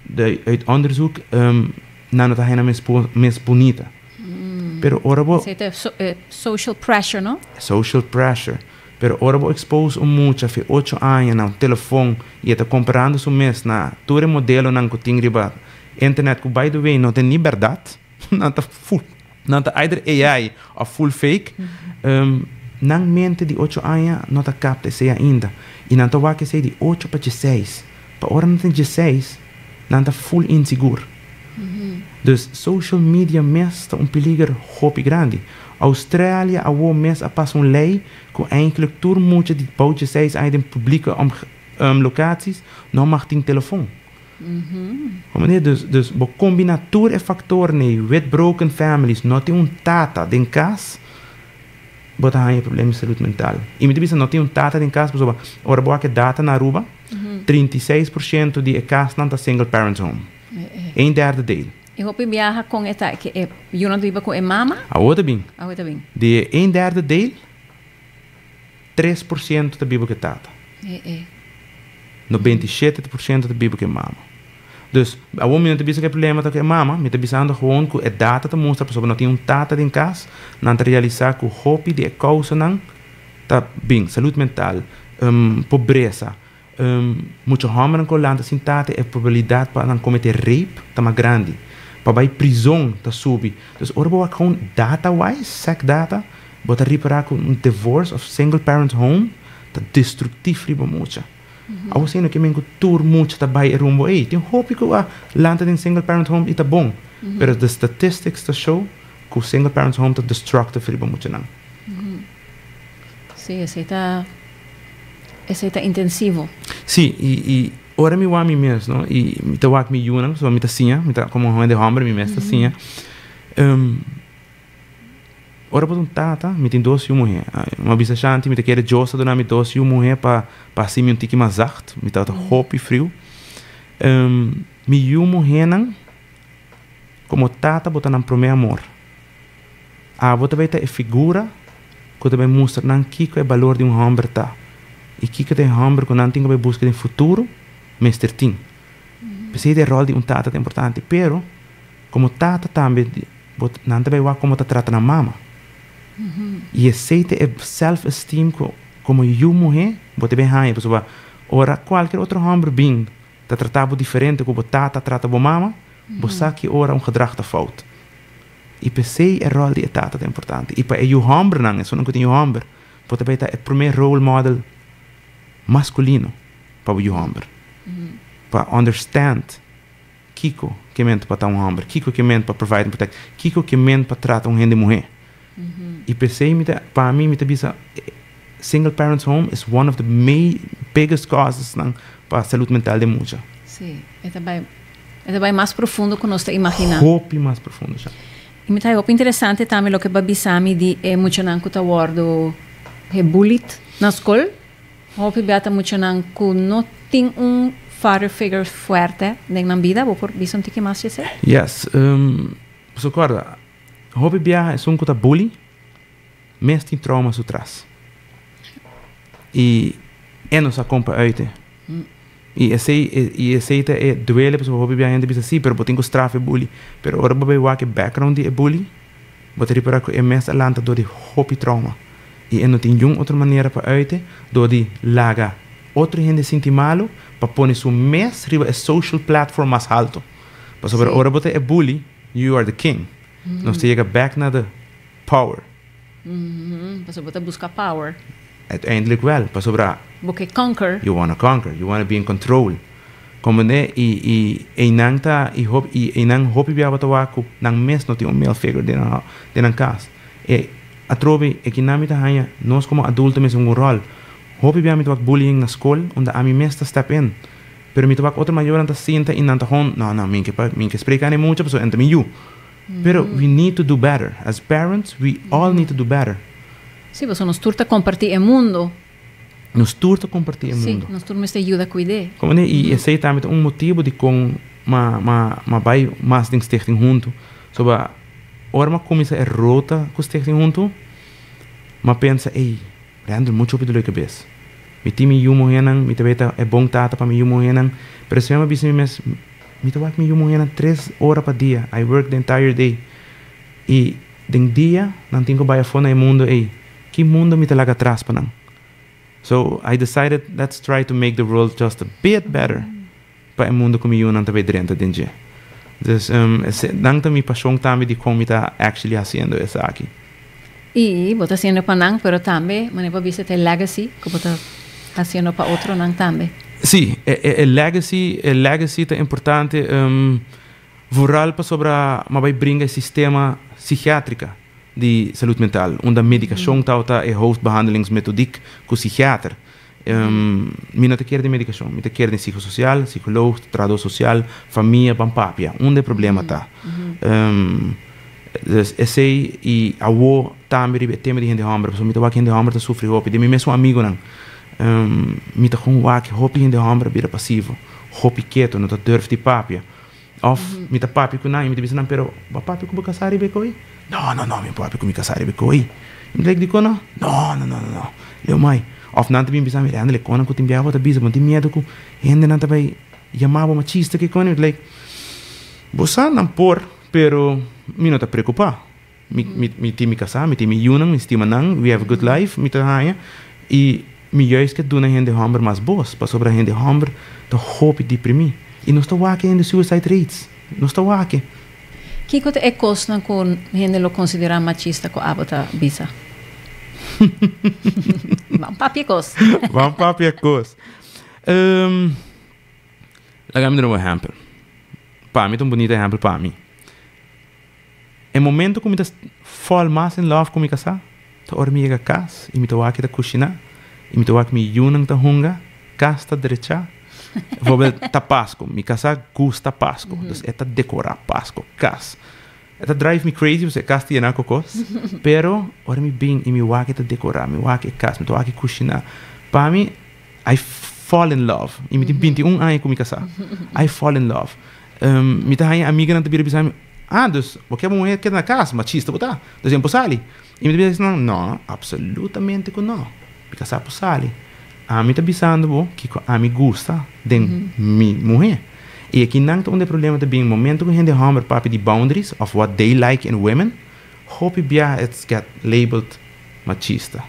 de uit onderzoek, nan no ta haya nan mes mes bunita. Pero ora bo.
Esey ta social pressure, no?
Social pressure. Pero ora bo expose un mucha fe 8 aña na un telefon y e ta comparando su mes na tur e modelonan cu tin riba internet cu by the way no ta ni berdad, nan ta full, nan ta either AI of full fake, nan mente di 8 aña no ta capta esey ainda y nan ta wak esey di 8 pa 16. Pa ora nan tin 16 nan ta full insigur. Dus social media mes ta un peliger hopi grandi. Australia awo mes a pasa un ley cu eigenlijk tur mucha di bou 16 aña den publike locaties no mag tin telefon. Comprende? Dus bo combina tur e factornan with broken families, no tin un tata den cas, bo ta haña problema di salud mental. Y mi ta bisa no tin un tata den cas pasobra ora bo wak e data na Aruba, 36% di e casnan ta single parents home. Een derde deel.
Y hopi biaha con e ta e yunan ta biba cu e mama?
Awo ta bin.
Awo ta bin.
Di e een derde deel, 3% ta biba cu e tata. 97% ta biba cu e mama. Dus, awo mi no ta bisa cu e problema ta cu e mama, mi ta bisando gewoon cu e data ta mustra pasobra no tin un tata den cas, nan ta realisa cu hopi di e causanan ta bin, salud mental, pobresa, mucha hombernan cu lanta sin tata e probabilidad pa nan comete rape ta mas grandi, pa bay prison ta subi. Dus ora bo wak gewoon data wise, sec data, bo ta ripara cu un divorce of single parent home ta destructief riba mucha. Awo si no ke men cu tur mucha ta bay e rumbo ey. Tin hopi cu a lanta den single parent home y ta bon. Pero the statistics ta show cu single parent home ta destructive riba muchanan.
Si, esey ta intensivo.
Si, y ora mi wak mi mes, no, y mi ta wak mi yunan, pasobra mi ta siña, mi ta como hende homber mi mes ta siña. Ora bo ta un tata, mi tin dos yu muhé. Mi a bisa Shanti, mi ta kere Dios ta duna mi dos yu muhé pa pa hasi mi un tiki mas zacht. Mi tabata hopi friu. Mi yu muhénan, komo tata bo ta nan promé amor. Abo ta bai ta e figura ku ta bai mustra nan kiko e balor di un hòmber ta i kiko ta e hòmber ku nan tin ku bai buska den futuro mester tin. P'esei e ròl di un tata ta importante, pero komo tata tambe bo nan ta bai wak komo ta trata nan mama. I esei ta e self esteem ku komo yu muhé bo ta bai haña pasobra ora kualker otro hòmber bin ta trata bo diferente ku bo tata a trata bo mama, bo sa ki ora un gedrag ta fout. I p'esei e ròl di e tata ta importante. I pa e yu hòmbernan, esunnan ku tin yu hòmber, bo ta bai ta e promé role model maskulino pa bo yu hòmber. Pa understand kiko ke ment pa ta un hòmber, kiko ke ment pa provide and protect, kiko ke ment pa trata un hende muhé. I p'esei mi ta, pa mi, mi ta bisa single parents home is one of the biggest causesnan pa salud mental den mucha.
Sí, e ta bai, e ta bai mas profundo ku nos ta imaginá.
Hopi mas profundo, sa.
I mi ta hopi interesante tambe loke bo a bisa mi di e muchanan ku ta wòrdu gebullied na skol. Hopi bia ta muchanan ku no tin un father figure fuerte den nan bida. Bo por bisa un tiki mas dje esei?
Yes. Pasobra kòrda, hopi biaha esun ku ta bully mes tin trauma su tras. I e no sa kon pa uit e. I esei i esei ta e duele pasobra hopi biaha hende bisa si pero bo tin ku straf e bully. Pero ora bo bai wak e background di e bully bo ta ripara ku e mes a lanta dor di hopi trauma. I e no tin niun otro manera pa uit e dor di laga otro hende sinti malu pa pone su mes riba e social platform mas haltu. Pasobra ora bo ta e bully you are the king. Nos ta yega bek na the power.
Pasobra bo ta buska power.
Uiteindelijk wel, pasobra.
Bo ke conquer.
You wanna conquer, you wanna be in control. Comprende? I i einan ta i hopi i einan hopi bia bo ta wak ku nan mes no tin un male figure den nan den nan kas. E atrobe e kinan mi ta haña nos komo adulto mester hunga un ròl. Hopi bia mi ta wak bullying na skol, unda ami mes ta step in. Pero mi ta wak otro mayornan ta sinta i nan ta hon, no, no, mi ke mi ke spreek aan e mucha, pasobra e ta mi yu. Pero we need to do better. As parents, we all need to do better.
Si, pasobra nos tur ta kompartí e mundo.
Nos tur ta kompartí e mundo.
Si, nos tur mester yuda kuid'é.
Komo ne, i esei tambe ta un motibu dikon m'a m'a m'a bai mas den Stichting Huntu. Soba ora m'a kuminsá e rota ku Stichting Huntu, m'a pensa, ey, Randall muchu hopi dolor di kabes. Mi tin mi yu muhénan, mi ta bay ta e bon tata pa mi yu muhénan, pero esei m'a bisa mi mes, mi ta wak mi yu muhénan tres ora pa dia, I work the entire day. I den dia nan tin ku bai afó na e mundo ey. Ki mundo mi ta laga atras pa nan? So, I decided let's try to make the world just a bit better pa e mundo ku mi yunan ta bay drenta den dje. Dus, nan ta mi pashon tambe di kon mi ta actually hasiendo esaki.
I bo ta hasiendo pa nan, pero tambe manera bo a bisa ta e legacy ku bo ta hasiendo pa otronan tambe.
Sí, e legacy, e legacy ta importante, vooral pasobra mi a bay bringa e sistema psikiatrika di salud mental, unda medikashon tabata e hoofdbehandelingsmethodiek ku psikiater. Mi no ta kere den medikashon, mi ta kere den psikososial, psikoloog, trahador sosial, famia, ban papia unda e problema ta. Dus esei i awo tambe riba e tema di hende hòmber, pasobra mi ta wak hende hòmber ta sufri hopi. Den mi mesun amigunan mi ta kon wak hopi hende hòmber a bira pasivo, hopi ketu, no ta durf di papia. Òf mi ta papia ku nan i mi ta bisa nan, pero bo a papia ku bo kasá riba e koi? No, no, no, mi no por papia ku mi kasá riba e koi. Mi ta like, dikon no? No, no, no, no, no. Leo mai. Òf nan ta bin bisa mi, Randall, e konan ku tin biaha bo ta bisa, bo no tin miedu ku hendenan ta bai yama bo machista ke koi? Mi ta like, bo sa nan por, pero mi no ta preokupá. Mi, mi, mi tin mi kasá, mi tin mi yunan, mi stima nan, we have a good life, mi ta haña. I mi juist ke duna hende hòmber mas bos, pasobra hende hòmber ta hopi deprimí. I nos ta wak hende suicide rates, nos ta wak.
Kiko ta e kosnan ku hende lo konsiderá machista ku abo ta bisa? Ban papia kos.
Ban papia kos. Laga mi duna un ehèmpel. Pa mi ta un bunita ehèmpel pa mi. E momento ku mi ta fall mas in love ku mi kasá ta ora mi yega kas i mi ta wak e ta kushiná i mi ta wak mi yunan ta hunga, kas ta drechá. Bijvoorbeeld ta Pasku, mi kasá gusta Pasku, dus e ta dekorá Pasku, kas. E ta drive mi crazy pasobra e kas ta yená ku kos, pero ora mi bin i mi wak e ta dekorá, mi wak e kas, mi ta wak e kushiná, pa mi I fall in love. I mi tin 21 aña ku mi kasá. I fall in love. Mi ta haña amiganan ta bira bisa mi, ah, dus bo ke bo muher keda na kas, machista bo ta. Dus e por sali. I mi ta bisa nan, no, absolutamente ku no. Mi kasá por sali. Ami ta bisando bo kiko ami gusta den mi muher. I akinan ta unda e problema ta bin. Momento ku hende hòmber papia di boundaries of what they like in women, hopi biaha it's get labeled machista.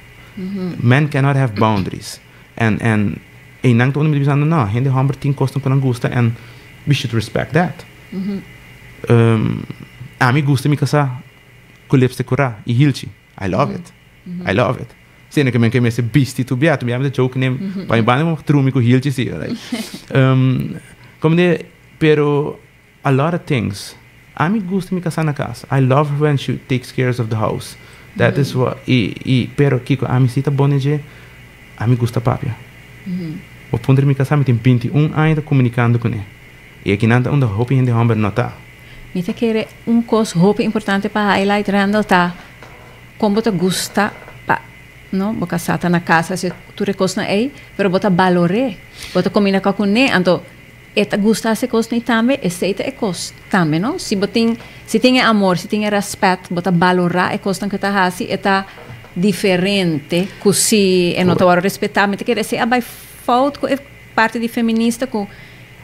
Men cannot have boundaries. And and einan ta unda mi ta bisando no, hende hòmber tin kosnan ku nan gusta and we should respect that. Ami gusta mi kasá ku lipstick kurá i hilchi. I love it. I love it. Sino ke men ke mester bisti tur bia, tur bia mi ta joke nem, pa mi banda mi trumi ku hilchi si. Like, komo di, pero A lot of things. Ami gusta mi kasá na kas. I love her when she takes cares of the house. That is what i i pero kiko ami si ta bon den dje, ami gusta papia. Bo puntra mi kasá mi tin 21 aña ta komunikando kuné. I akinan ta unda hopi hende hòmber no ta.
Mi ta kere un kos hopi importante pa highlight Randall ta kon bo ta gusta pa no bo kasá ta na kas hasi tur e kosnan ei pero bo ta balor'é bo ta komuniká kuné anto E ta gusta hasi kos ni tambe, esei ta e kos tambe no. Si bo tin, si tin e amor, si tin e rèspèt, bo ta balorá e kosnan ku e ta hasi, e ta diferente ku si e no ta wòrdu respetá. Mi ta kere esei a bai fout ku e parti di feminista ku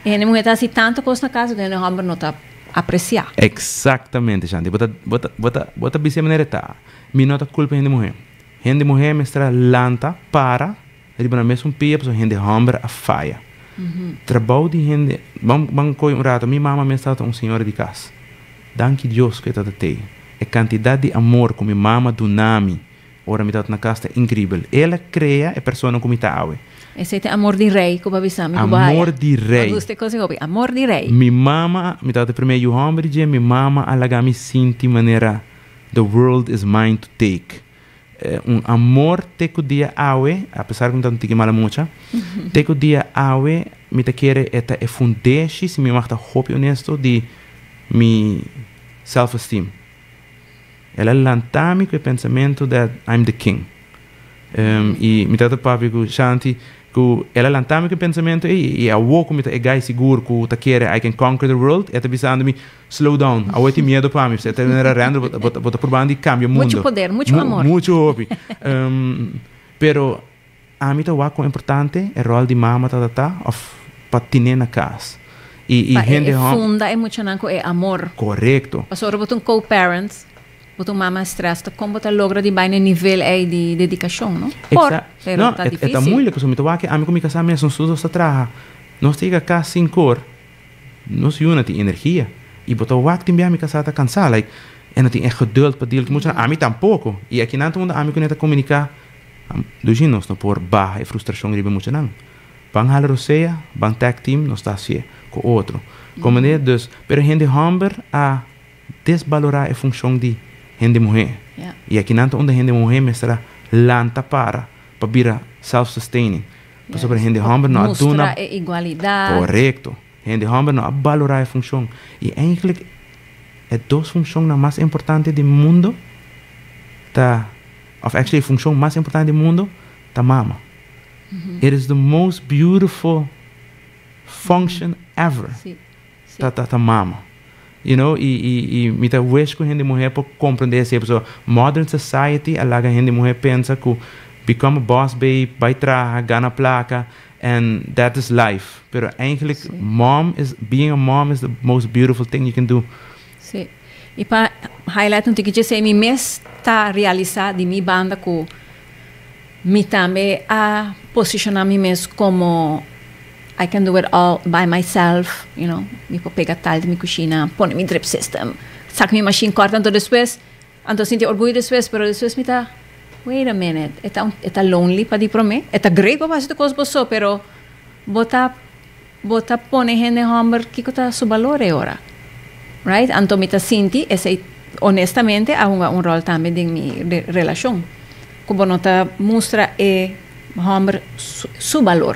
e hende muhé ta hasi tantu kos na kas ku e hende hòmber no ta apresiá.
Eksaktamente, Shanti. Bo ta, bo ta, bo ta, bo ta bisa e manera e ta. Mi no ta kulpa hende muhé. Hende muhé mester a lanta, para. Riba nan mesun pia pasobra hende hòmber a faya. Trabou di hende, ban ban kohe un rato, mi mama mes tabata un señora di kas. Danki Dios ku e tabata tei. E kantidat di amor ku mi mama duna mi ora mi tabata na kas ta inkribel. El a krea e persona ku mi ta awe.
Esei ta e amor di rei ku bo a bisa mi ku bo haya.
Amor di rei.
Mi gusta e kos ei hopi, amor di rei.
Mi mama, mi tabata e promé yu hòmber di dje, mi mama a laga mi sinti manera the world is mine to take. Un amor te ku dia awe, apesar ku mi ta un tiki mala mucha, te ku dia awe mi ta kere e ta e fundeshi, si mi mag ta hopi honesto, di mi self esteem. El a lanta mi ku e pensamentu that I'm the king. I mi tabata papia ku Shanti ku el a lanta mi ku e pensamentu ei i awor ku mi ta e guy sigur ku ta kere I can conquer the world, e ta bisando mi, Slow down, awor e tin miedo pa mi, e ta manera render bo ta probando di cambia mundo.
Mucho poder, mucho amor.
Mucho hopi. Pero ami ta wak con importante e rol di mama ta ta of pa tine na cas.
I pa hende e funda e muchanan cu e amor.
Correcto.
Pasobra bo ta un co-parent, bo ta un mama stress, ta con bo ta logra di bai na e nivel ey di dedicacion, no? Por, pero ta dificil.
E ta moeilijk, pasobra mi ta wak ami cu mi casa mes, nos tur dos ta traha. Nos ta yega cas cinc'or. Nos yu no tin energia. I bo ta wak tin bia mi kasá ta kansá. Like, e no tin e geduld pa deal ku muchanan. Ami tampoko. I akinan ta unda ami ku ne ta komuniká. Dushi nos no por baha e frustrashon riba e muchanan. Ban hala rosea, ban tag team, nos ta hasié ku otro. Komprendé? Dus, pero hende hòmber a desbalorá e funshon di hende muhé. I akinan ta unda hende muhé mester a lanta para pa bira self-sustaining. Pasobra hende hòmber no a duna.
Mustra e igualidat.
Korekto. Hende hòmber no a balorá e funshon. I eigentlik e dos funshonnan mas importante di mundo ta, òf actually e funshon mas importante di mundo ta mama. It is the most beautiful function ever. Ta ta mama. You know, i i i mi ta wish ku hende muhé por komprendé esei pasobra modern society a laga hende muhé pensa ku become a boss babe, bai traha, gana plaka and that is life. Pero eigenlijk mom is, being a mom is the most beautiful thing you can do.
Sí. I pa highlight un tiki djesei mi mes ta realisá di mi banda ku Mi tambe a posiciona mi mes como I can do it all by myself, you know, mi por pega tal di mi cushina, pone mi drip system, saca mi machine corta, anto despues, anto sinti orguyo despues, pero despues mi ta, wait a minute, e ta e ta lonely pa di prome, e ta great pa bo haci tur cos bo so, pero bo ta bo ta pone hende homber kico ta su balor e ora, right? Anto mi ta sinti esey honestamente a hunga un rol tambe den mi relacion. Ku bo no ta mustra e hòmber su balor.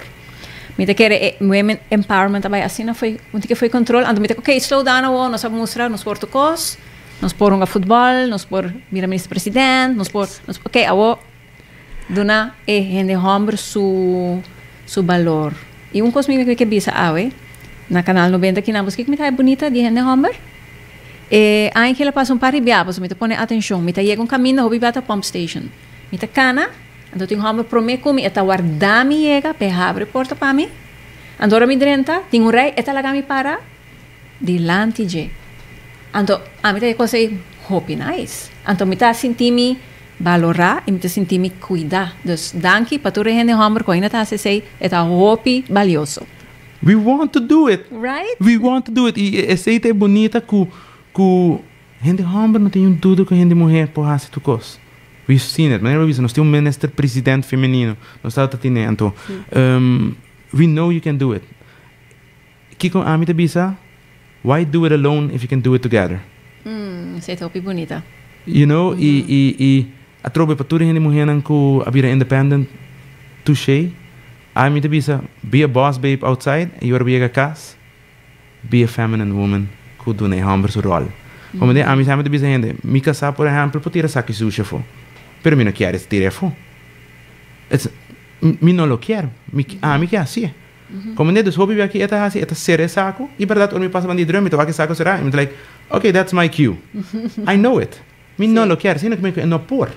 Mi ta kere e women empowerment a bai asina fo'i un tiki fo'i control. Anto mi ta ok slow down awor, nos a mustra nos por tur kos, nos por hunga futbòl, nos por bira minister president, nos por nos ok awor duna e hende hòmber su su balor. I un kos mi ke bisa awe na Kanal 90 kinan bo skiko mi ta haña bunita di hende hòmber? E Angel a pasa un par di bia pasobra mi ta pone atencion. Mi ta yega un caminda hopi bia ta pump station. Mi ta cana, anto tin un homber prome cu mi, e ta warda mi yega pa e habri porta pa mi. Anto ora mi drenta, tin un rij, e ta laga mi para dilanti dje. Anto ami ta e cosa ei hopi nice. Anto mi ta sinti mi balora y mi ta sinti mi cuida. Dus danki pa tur e hende homber cu ainda ta haci esey, e ta hopi balioso.
We want to do it.
Right?
We want to do it. I esei ta e bunita ku ku hende hòmber no tin un duda ku hende muhé por hasi tur kos. We've seen it. Manera bo bisa nos tin un minister president femenino. Nos tabata tene anto. We know you can do it. Kiko ami ta bisa? Why do it alone if you can do it together?
Esei ta hopi bunita.
You know, i i i atrobe pa tur e hende muhénan ku a bira independent, touché. Ami ta bisa, be a boss babe outside y ora bo yega cas, be a feminine woman cu duna e homber su rol. Como den ami semper ta bisa hende, mi casa por ehempel por tira saki sushi afo, pero mi no kier e tira afo. It's, mi no lo kier, mi, ami ke haci'e. Como den dus hopi bia ki e ta haci, e ta cera e saco y berdad ora mi pasa banda di drum mi ta wak e saco cera y mi ta like, okay that's my cue, I know it. Mi no lo kier, sino cu mi no por.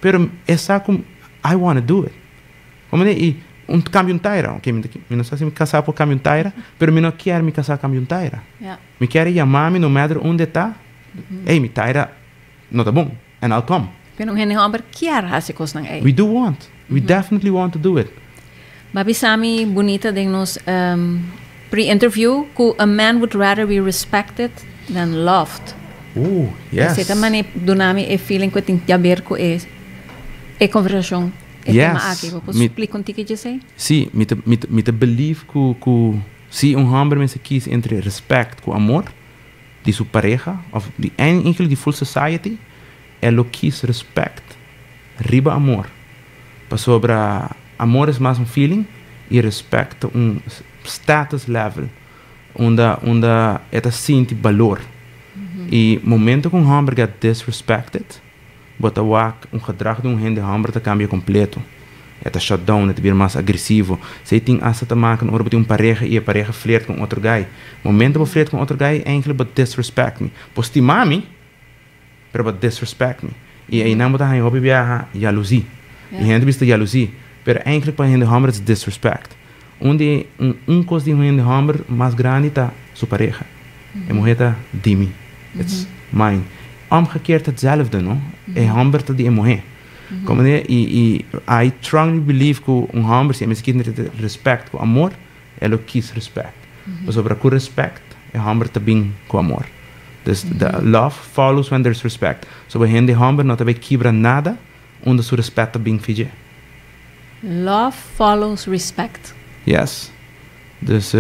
Pero e saco, I wanna do it. Como ne i un cambio un taira, ok, mi mi no sa si mi casá por cambio un taira, pero mi no kier mi casá cambio un taira. Mi kier e yama mi no matter unda e ta, ey mi taira no ta bon and I'll come.
Pero un hende homber kier haci cosnan ey.
We do want, we definitely want to do it.
Bo bisa mi bunita den nos pre-interview cu a man would rather be respected than loved.
Ooh, yes.
Esey ta mane duna mi e feeling cu e tin haber cu e e conversacion. E tema aki, bo por splika un tiki djesei?
Sí, mi ta, mi ta, mi ta believe ku, ku si un hòmber mester kis entre respect ku amor di su pareha òf di eigenlijk di full society, e lo kis respect Riba amor. Pasobra amor is mas un feeling y respect un status level unda e ta sinti balor. Y momento cu un homber get disrespected, bo ta wak un gedrag di un hende homber ta cambia completo. E ta shut down, e ta bira mas agresivo. Esey tin hasta te maken ora bo tin un pareha y e pareha flirt cu otro guy. Momento bo flirt cu otro guy, eigenlijk bo disrespect mi. Bo stima mi, pero bo disrespect mi. Y ey nan bo ta haña hopi biaha jaloezie. Y hende bisa jaloezie. Pero eigenlijk pa hende homber is disrespect. Un cos di un hende homber mas grandi ta su pareha. E muher ta di mi. It's mine. Omgekeerd hetzelfde, no? E homber ta di e muher. Como e y I strongly believe cu un homber, si e kies respect cu amor, e lo kies respect. Pasobra cu respect, e homber ta bin cu amor. Dus the love follows when there's respect. So e hende homber no ta bay kibra nada unda su respect ta bin fije.
Love follows respect.
Yes. Dus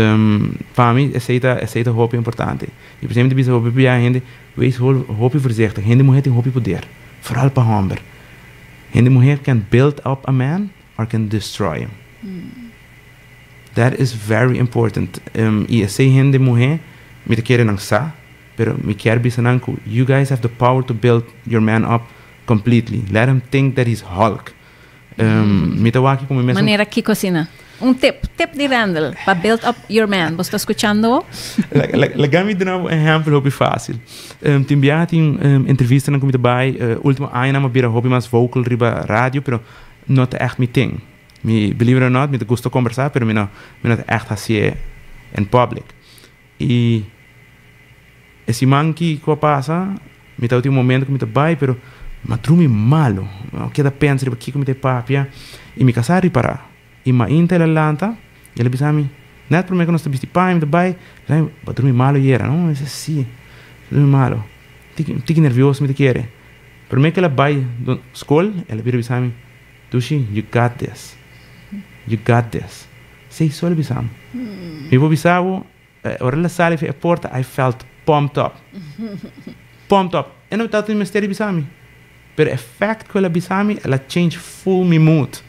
pa mi, esey ta hopi importante. Y por ehempel, bisa hopi bia hende, wees hopi voorzichtig. Hende muher tin hopi poder. Vooral pa homber. Hende muher can build up a man or can destroy him. That is very important. Y esey hende muher, mi ta kere nan sa, pero mi kier bisa nan cu you guys have the power to build your man up completely. Let him think that he's Hulk. Mi ta wak cu mi mes.
Manera kico asina? Un tip, tip di Randall pa build up your man. Bo ta scuchando?
Laga mi duna un ehempel hopi facil. Tin biaha tin entrevista nan cu mi ta bay, ultimo aña nan mi bira hopi mas vocal riba radio, pero no ta echt mi thing. Mi, believe it or not, mi ta gusta conversa, pero mi no ta echt haci in public. Y e siman cu a pasa, mi ta un momento cu mi ta bay, pero m'a drumi malo. Mi keda pensa riba kico mi ta papia y mi casa a ripara. Y mainta el a lanta, el a bisa mi, net prome cu nos ta bisti paña, mi ta bay, "Bo drumi malo ayera, no?" Mi bisa, "Si, drumi malo. Tiki, tiki nervioso mi ta kere." Prome cu el a bay scol, el a bira bisa mi, "Dushi, you got this. You got this." Si, so el a bisa mi. Mi por bisa bo, ora el a sali for di porta, I felt pumped up. Pumped up. E no tabatin mester di bisa mi. Pero effect cu el a bisa mi, el a change full mi mood.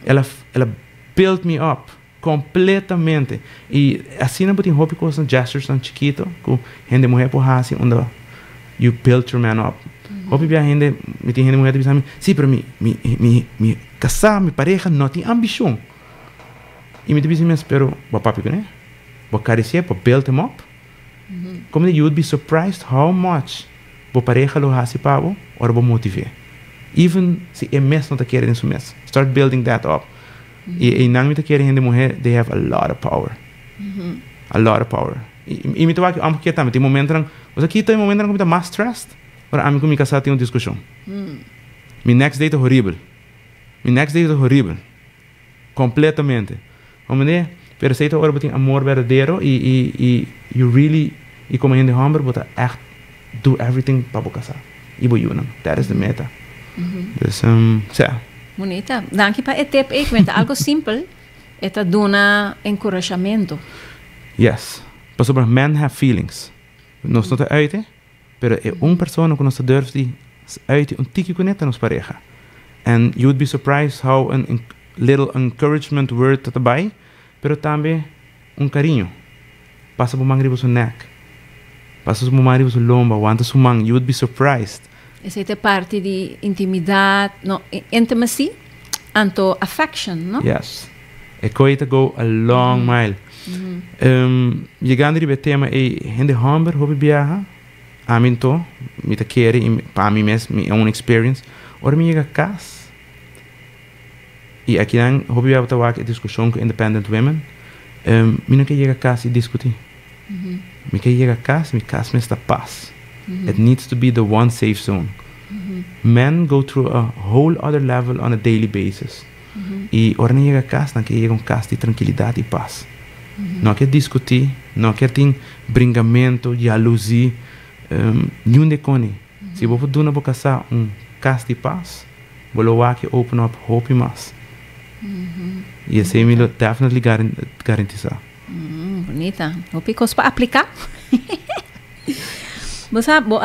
El a build me up completamente. Y asina nan tin hopi cos, gestures tan chikito, cu hende muher por hasi, unda you build your man up. Hopi bia hende, mi tin hende muher bisa mi, "Si, pero mi casa, mi pareha no tin ambicion." Y mi bisa mes, "Pero bo papia cu ne? Bo caricia, bo build him up?" Como you would be surprised how much bo pareha lo hasi pa bo, ora bo motiva. Even si e mes no ta kere den su mes. Start building that up. Y nan mi ta kere hende muher, they have a lot of power. A lot of power. Y mi ta wak omgekeerd tambe, tin momento nan, bo aki tin momento nan cu mi ta mas stressed, ora ami cu mi casa tin un discusion. Mi next day ta horrible. Mi next day ta horrible. Completamente. Como ne? Pero esey ta ora bo tin amor berdadero y you really, y como hende homber, bo ta echt do everything pa bo casa. Y bo yiunan. That is the meta. Dus, ja.
Bunita. Danki pa e tip. Ik weet algo simpel. E ta duna encouragement.
Yes. Pasobra men have feelings. Nos no ta uit, eh? Pero e un persona cu nos ta durf di uit un tiki cu ne ta nos pareha. And you would be surprised how an little encouragement word ta bay, pero tambe un cariño. Pasa bo man riba su nek. Pasa bo man riba su lomba, wanta su man. You would be surprised.
Esey ta parti di intimidad, no, intimacy, anto affection, no?
Yes. E cos ta go a long mile. Yegando riba e tema e hende homber hopi biaha, ami anto, mi ta kere, pa mi mes, mi own experience, ora mi yega cas, y aki nan hopi biaha ta wak e discusion cu independent women, mi no kier yega cas y discuti. Mi kier yega cas, mi cas mester ta paz. It needs to be the one safe zone. Men go through a whole other level on a daily basis. Y ora nan yega cas, nan kier yega un cas di trankilidad y paz. No kier discuti, no kier tin bringamento, jaloezie, ningun di e cosnan. Si bo duna bo casa un cas di paz, bo lo wak open up hopi mas. Y esey mi lo definitely garantisa.
Bunita. Hopi cos pa aplica. Bo sabi,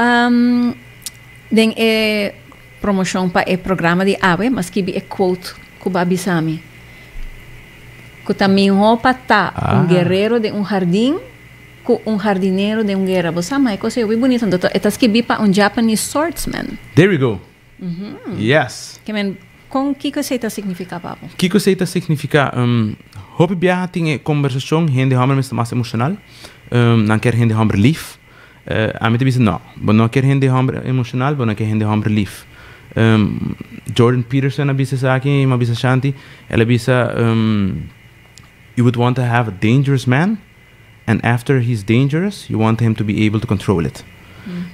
den e Promocion pa e programa di awe, m'a skibi e quote cu b'a bisa mi. Cu ta miho pa ta un guerrero den un jardin cu un jardinero den un guera. Bo sa, ma e cos ey hopi bunito. Anto e ta skibi pa un Japanese swordsman.
There we go. Yes.
Ke men, con kico esey ta significa pa bo?
Kico esey ta significa? Hopi biaha tin e conversacion, hende homber mester mas emocional, nan kier hende homber lief. Ami ta bisa no, bo no kier hende homber emocional, bo no kier hende homber lief. Jordan Peterson a bisa esaki, mi a bisa Shanti, el a bisa, You would want to have a dangerous man and after he's dangerous you want him to be able to control it.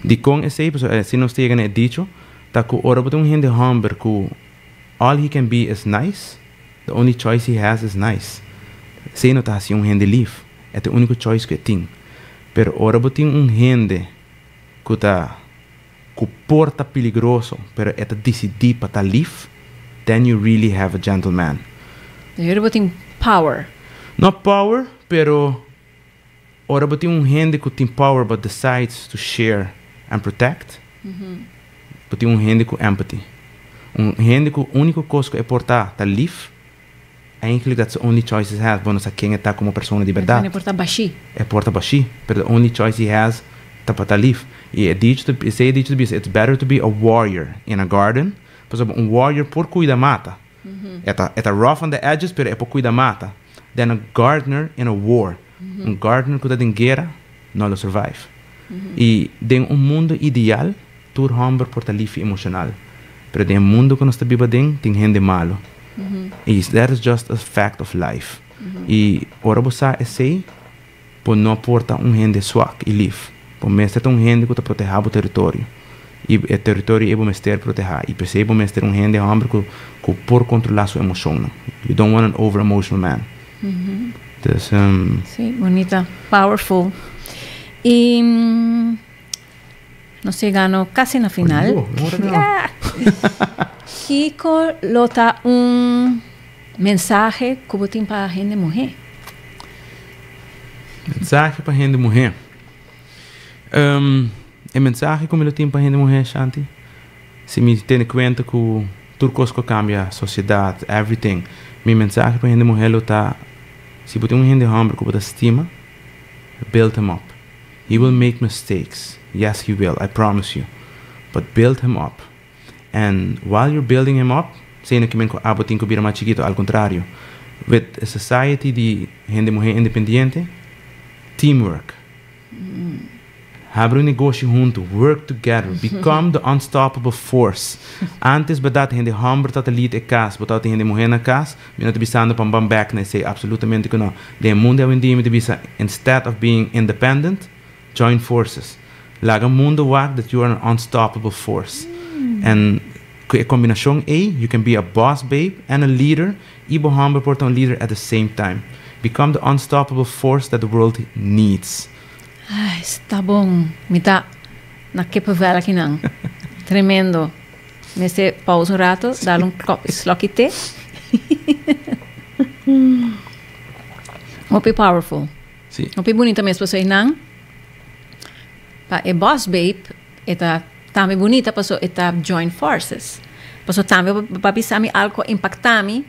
Dikon esei? Pasobra si nos ta yega na e dicho ta ku ora bo tin un hende homber ku all he can be is nice, the only choice he has is nice. Esei no ta hasi un hende lief, e ta e úniko choice ku e tin. Pero ora bo tin un hende ku ta ku por ta peligroso pero e ta disidí pa ta lief, then you really have a gentleman.
Ora bo tin power.
No power, pero ora bo tin un hende ku tin power but decides to share and protect, bo tin un hende ku empathy. Un hende ku úniko kos ku e por ta ta lief, Eigenlijk that's the only choice he has. Bo no sa ken e ta como persona di berdad.
E por ta bashí.
E por ta bashí, pero the only choice he has ta pa ta lief. Y e dicho ta, esey e dicho ta bisa, it's better to be a warrior in a garden, pasobra un warrior por cuida mata. E ta, e ta rough on the edges, pero e por cuida mata, than a gardener in a war. Un gardener cu ta den guera no lo survive. Y den un mundo ideal, Tur hòmber por ta lief i emoshonal, pero den e mundu ku nos ta biba den tin hende malu. I that is just a fact of life. I ora bo sa esei, bo no por ta un hende swak i lief. Bo mester ta un hende ku ta protehá bo teritorio. I e teritorio ei bo mester protehá. I p'esei bo mester un hende hòmber ku ku por kontrolá su emoshonnan. You don't want an over emotional man. Dus.
Sí, bunita. Powerful. I. Nos yegando casi na final. Kiko lo ta un mensahe ku bo tin pa hende muhé?
Mensahe pa hende muhé. E mensahe ku mi lo tin pa hende muhé, Shanti, si mi tene kuenta ku tur kos ku a kambia, sosiedat, everything, mi mensahe pa hende muhé lo ta, si bo tin un hende hòmber ku bo ta stima, build him up. He will make mistakes, yes he will, I promise you, but build him up and while you're building him up, esei no ke men ku abo tin ku bira mas chikito, al kontrario, with a society di hende muhé independiente, teamwork, habri un negoshi huntu, work together, become the unstoppable force. Antes bèrdat hende hòmber tabata lead e kas, bo tabata tin hende muhé na kas, Mi no ta bisando pa ban bek na esei, absolutamente ku no. Den e mundu awendia mi ta bisa, instead of being independent, join forces. Laga mundu wak that you are an unstoppable force. En ku e kombinashon ei, you can be a boss babe and a leader i bo hòmber por ta un leader at the same time. Become the unstoppable force that the world needs.
Ai, sta bon. Mi ta na kippenvel akinan. Tremendo. Mester pausa un rato, dal un slokje te. Hopi powerful.
Sí.
Hopi bunita mes paso einan. Pa e boss babe, e ta tambe bunita paso e ta join forces. Paso tambe bo a bisa mi algo impacta mi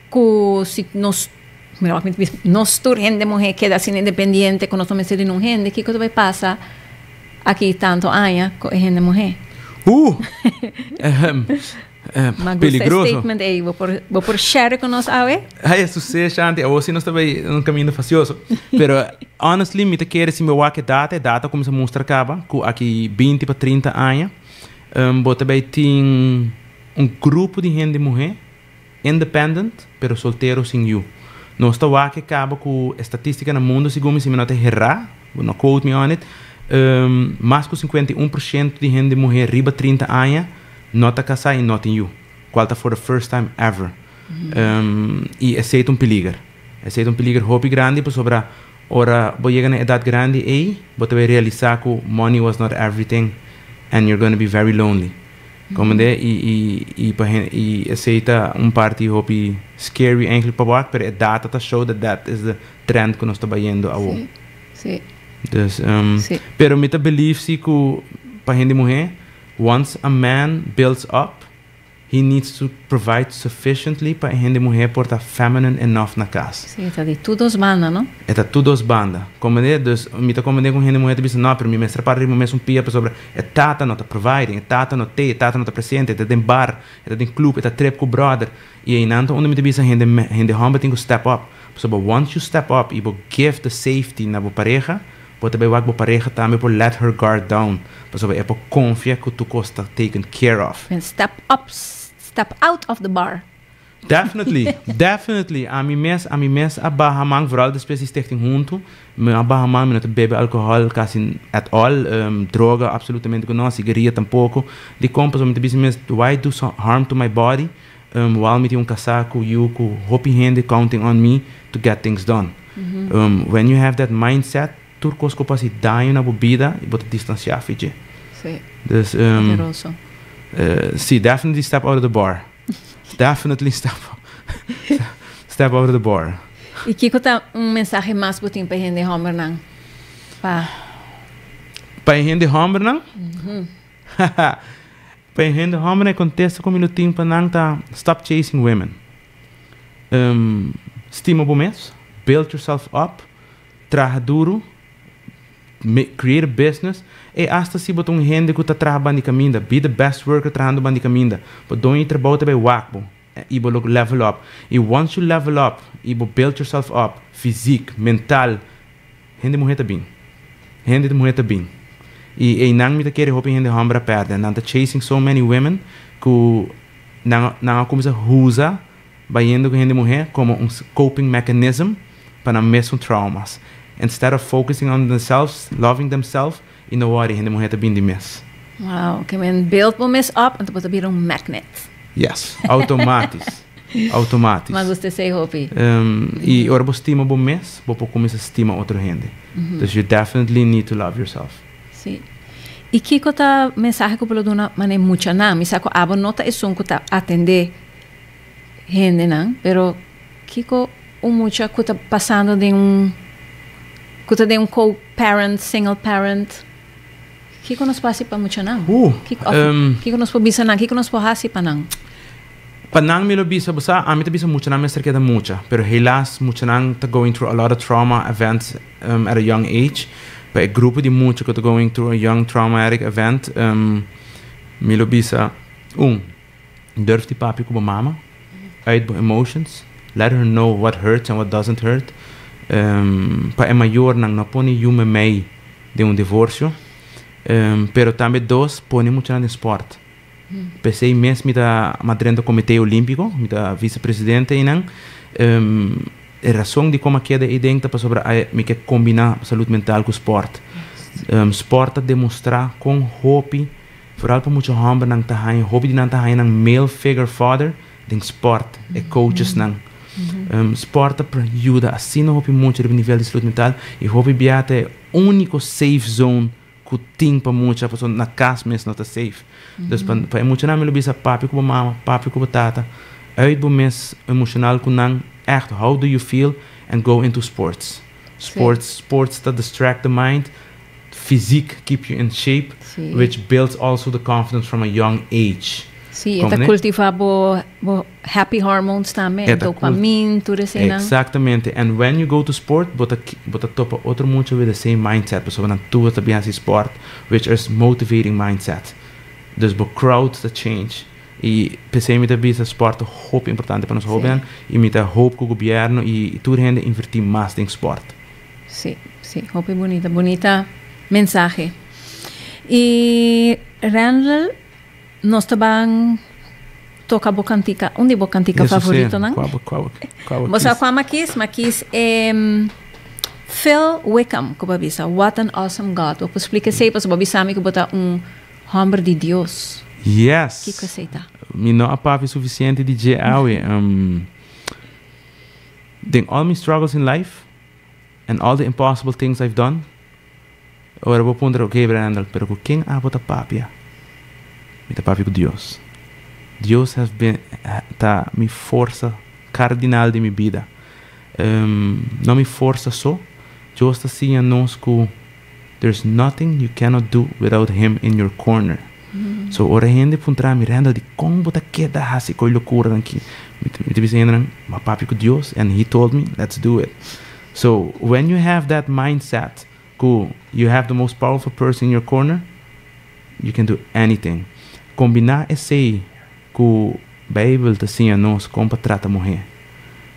ku si nos, mira wak mi ta bisa, nos tur hende muhe keda asina independiente ku nos no mester di nun hende, kiko ta bai pasa aki tanto aña ku e hende muhe?
Ehem,
Ma gusta e
peligroso.
statement ei, bo por, bo por share ku nos awe?
Ai, esuse, Shanti, awor si nos ta bai un kaminda fasioso. Pero honestly, mi ta kere si mi wak e data, e data kuminsa mustra kaba ku aki 20 pa 30 aña, bo ta bai tin un grupo di hende muhe Independent, pero soltero sin yu. Nos ta wak e kaba ku e statistika na mundu segun mi si mi no ta herá, bo no quote me on it, mas ku 51% di hende muhé riba 30 aña no ta kasá i no tin yu, kual ta for the first time ever. I esei ta un peliger. Esei ta un peliger hopi grandi pasobra ora bo yega na edat grandi ei bo ta bai realisá ku money was not everything and you're gonna be very lonely. Comprende? I i i pa hen i esei ta un parti hopi scary eigenlijk pa wak, pero e data ta show that that is the trend ku nos ta bayendo awo.
Sí, sí.
Dus,
Sí.
pero mi ta believe si ku pa hende muhé, once a man builds up, He needs to provide sufficiently pa hende muhé por ta feminine enough na kas.
Sí, ta di tur dos banda, no?
E ta tur dos banda. Komprendé? Dus mi ta komprendé ku hende muhé ta bisa, no, pero mi mester para riba mes un pia pasobra e tata no ta providing, e tata no t'ei, e tata no ta presente, e ta den bar, e ta den club, e ta trip ku brother. I einan ta unda mi ta bisa hende hende hòmber tin ku step up. Pasobra once you step up i bo give the safety na bo pareha, bo ta bai wak bo pareha tambe por let her guard down, pasobra e por konfia ku tur kos ta taken care of.
Men step up, step out of the bar.
Definitely, definitely. Ami mes, ami mes a baha man, vooral despues di Stichting Huntu, mi a baha man, mi no ta bebe alcohol casi at all, droga absolutamente ku no, sigaria tampoko. Dikon? Pasobra mi ta bisa mi mes, why do harm to my body while mi tin un kasá ku yu ku hopi hende counting on me to get things done. When you have that mindset, tur kos ku por hasi daño na bo bida, bo ta distansiá fi dje.
Sí.
Dus,
Poderoso.
Sí, definitely step out of the bar. Definitely step step out of the bar.
I kiko ta un mensahe mas bo tin pa e hende hòmbernan? Pa.
Pa e hende hòmbernan? Pa e hende hòmbernan e kontesta ku mi lo tin pa nan ta stop chasing women. Stima bo mes, build yourself up, traha duru, create a business. E hasta si bo ta un hende ku ta traha banda di kaminda, be the best worker trahando banda di kaminda. Bo doño di trabou ta bai wak bo i bo lo level up. I once you level up i bo build yourself up, fysiek, mental, hende muhé ta bin. Hende muhé ta bin. I einan mi ta kere hopi hende hòmber a pèrdè. Nan ta chasing so many women ku nan nan a kuminsá usa bayendo ku hende muhé komo un coping mechanism pa nan mesun traumas. Instead of focusing on themselves, loving themselves, i no worry, hende muhé ta bin di mes.
Wow, ke men build bo mes up, anto bo ta bira un magnet.
Yes, automatis. Automatis.
Ma gusta esei hopi.
I ora bo stima bo mes, bo por kuminsá stima otro hende. Dus you definitely need to love yourself.
Sí. I kiko ta mensahe ku bo lo duna manera muchanan? Mi sa ku abo no ta esun ku ta atendé hendenan, pero kiko un mucha ku ta pasando den un, ku ta den un co-parent, single parent, kiko nos por hasi pa muchanan? Kiko, of kiko nos por bisa nan? Kiko nos por hasi pa nan?
Pa nan mi lo bisa, bo sa, ami ta bisa muchanan mester keda mucha, pero helaas muchanan ta going through a lot of trauma events at a young age. Pa e grupo di mucha ku ta going through a young traumatic event, mi lo bisa, un, Durf di papia ku bo mama, uit bo emotions, let her know what hurts and what doesn't hurt. Pa e mayornan no pone yu memei den un divorsio, pero tambe dos, pone muchanan den sport. P'esei mes mi ta madrenta Komité Olímpiko, mi ta visepresidente einan. E rason dikon a keda eiden ta pasobra mi ke kombiná salud mental ku sport. Sport ta demostrá kon hopi. Vooral pa mucha hòmbernan ta haña, hopi di nan ta haña nan male figure father den spòrt, e coachesnan. Spòrt ta yuda asina hopi mucha riba nivel di salud mental i hopi bia ta e úniko safe zone ku tin pa mucha pasobra na kas mes no ta safe. Dus pa pa e muchanan mi lo bisa papia ku bo mama, papia ku bo tata, uit bo mes emoshonal ku nan, ègt how do you feel and go into sports. Sports, sports ta distract the mind. Fysiek keep you in shape, which builds also the confidence from a young age.
Sí, e ta cultiva bo bo happy hormones tambe, e dopamine, tur eseinan.
Exactamente, and when you go to sport, bo ta bo ta topa otro mucha with the same mindset, pasobra nan tur ta bin hasi sport, which is motivating mindset. Dus bo crowd ta change, y p'esei mi ta bisa sport ta hopi importante pa nos hobennan, y mi ta hoop cu gobierno y tur hende inverti mas den sport.
Sí, sí, hopi bunita, bunita mensahe. Y Randall, nos ta ban toca bo cantica, un di bo cantica
Eso sí,
favoritonan.
cua bo, cua bo, cua bo
Bo sa
kies?
cua mi kies? Mi kies e Phil Wickham cu bo a bisa, What an Awesome God. Bo por splica esey pasobra bo a bisa mi cu bo ta un homber di Dios.
Yes.
Kico esey ta?
Mi no a papia suficiente di dje awe. Den all mi struggles in life, And all the impossible things I've done. Ora bo puntra, ok Brandel, pero ku ken abo ta papia? Mi ta papia ku Dios. Dios has been, ta mi forsa kardinal di mi bida. No mi forsa so, Dios ta siña nos ku there's nothing you cannot do without Him in your corner. So ora hende puntra mi, "Randall, di kon bo ta keda hasi kos lokura aki?" Mi ta bisa nan, "M'a papia ku Dios and he told me, let's do it." So when you have that mindset, cool, you have the most powerful person in your corner, you can do anything. Kombiná esei ku Beibel ta siña nos kon pa trata muhé,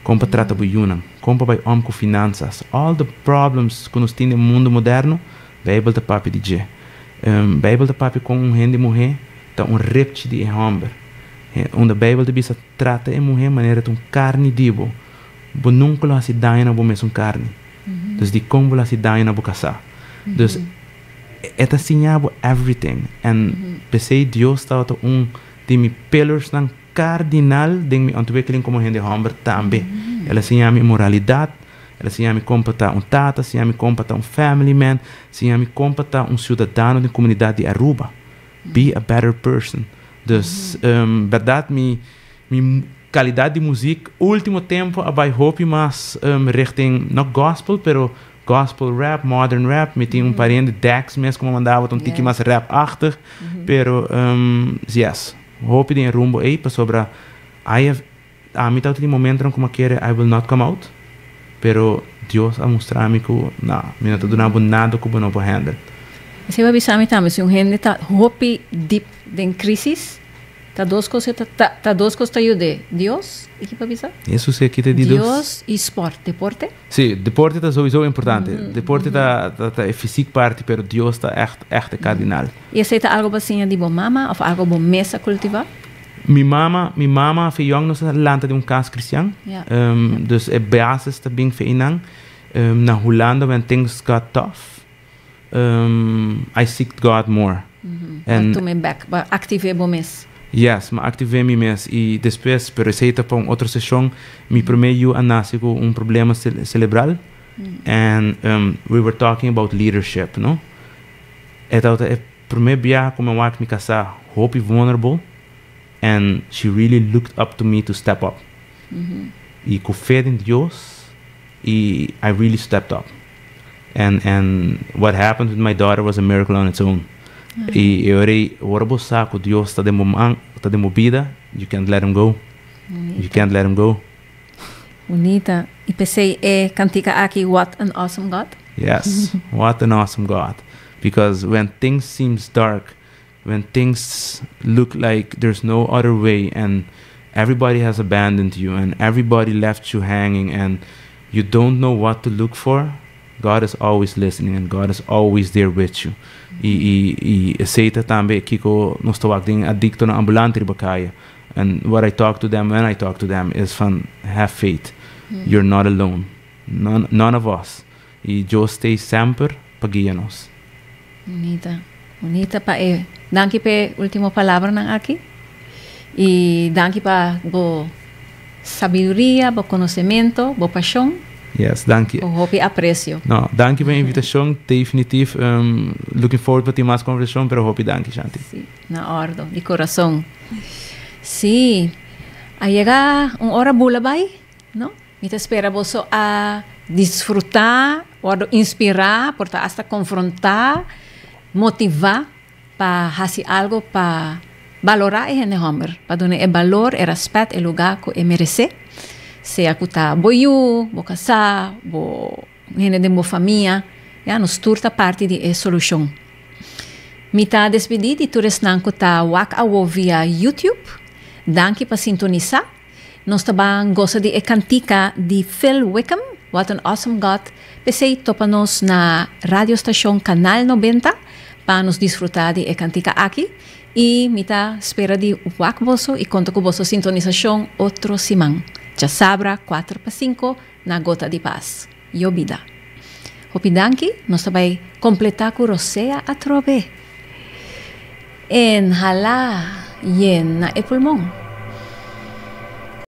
kon pa trata bo yunan, kon pa bai om ku finansas, all the problems ku nos tin den mundu moderno, Beibel ta papia di dje. Beibel ta papia kon un hende muhé ta un ripchi di e hòmber. Unda Beibel ta bisa trata e muhé manera ta un karni di bo. Bo nunka lo hasi daño na bo mesun karni. Dus di kon bo lo hasi daño na bo kasá? Dus e ta siña bo everything. And p'esei Dios tabata un di mi pillars nan kardinal den mi ontwikkeling komo hende hòmber tambe. El a siña mi moralidat, el a siña mi kon pa ta un tata, siña mi kon pa ta un family man, siña mi kon pa ta un siudadano den komunidat di Aruba. Be a better person. Dus bèrdat mi kalidat di muzik último tempu a bai hopi mas richting, no gospel, pero gospel rap, modern rap. Mi tin un parende Dex mes ku mi mandaba un tiki mas rap-achtig. Pero yes, hopi den rumbo ei pasobra I have ami ta tin momento ku mi kere I will not come out. Pero Dios a mustra mi ku no, mi no ta duna bo nada ku bo no por handle.
Esei bo a bisa mi tambe, si un hende ta hopi deep den crisis, ta dos kos ta dos kos ta yuda. Dios, i kiko bo a bisa?
Esei aki ta di
Dios. Dios i sport, deporte.
Si, deporte ta sowieso importante. Deporte ta fysiek parti, pero Dios ta echt echt kardinal.
I esei ta algu bo a siña di bo mama òf algu bo mes a kultivá?
Mi mama for di yong nos a lanta den un kas kristian. Dus e basis ta bin for einan. Na Hulanda, when things got tough, I seek God more.
And tuma back, pa aktivá bo mes.
Yes, m'a aktivá mi mes i despues, pero esei ta pa un otro seshon, mi promé yu a nase ku un problema serebral and we were talking about leadership, no? E tabata e promé biaha ku mi a wak mi kasá hopi vulnerable and she really looked up to me to step up. I ku fe den Dios, i I really stepped up. And what happened with my daughter was a miracle on its own. I ora bo sa ku Dios ta den bo man, ta den bo bida, you can't let him go. You can't let him go.
Bunita. I p'esei e kantika aki, "What an Awesome God."
Yes, what an awesome God. Because when things seems dark, when things look like there's no other way and everybody has abandoned you and everybody left you hanging and you don't know what to look for, God is always listening and God is always there with you. I esei ta tambe kiko nos ta wak den adiktonan ambulante riba kaya. And what I talk to them when I talk to them is van have faith. You're not alone. None of us. I Dios ta semper pa guia nos.
Bunita. Bunita pa e. Danki pa e último palabranan aki. I danki pa bo sabiduria, bo konosementu, bo pashon.
Yes, danki.
Ku hopi apresio.
No, danki pa e invitashon. Definitif looking forward pa tin mas kombersashon, pero hopi danki, Shanti.
Si, na òrdu, di kurason. Si. A yega un ora bula bai, no? Mi ta spera boso a disfrutá, òf inspirá, por ta hasta konfrontá, motivá pa hasi algu pa balorá e hende hòmber, pa duna e balor, e rèspèt, e lugá ku e meresé. Sea ku ta bo yu, bo kasá, bo hende den bo famia, ya, nos tur ta parti di e solushon. Mi ta despedí di tur esnan ku ta wak awo via YouTube. Danki pa sintonisá. Nos ta ban gosa di e kantika di Phil Wickham, "What an Awesome God." P'esei topa nos na Radio Station Canal 90 pa nos disfrutá di e kantika aki. I mi ta spera di wak boso i konta ku boso sintonisashon otro siman. Djasabra 4 pa 5 na Gota di Paz. Yo bida. Hopi danki, nos ta bai kompletá ku rosea atrobe. Inhalá, yena e pulmon.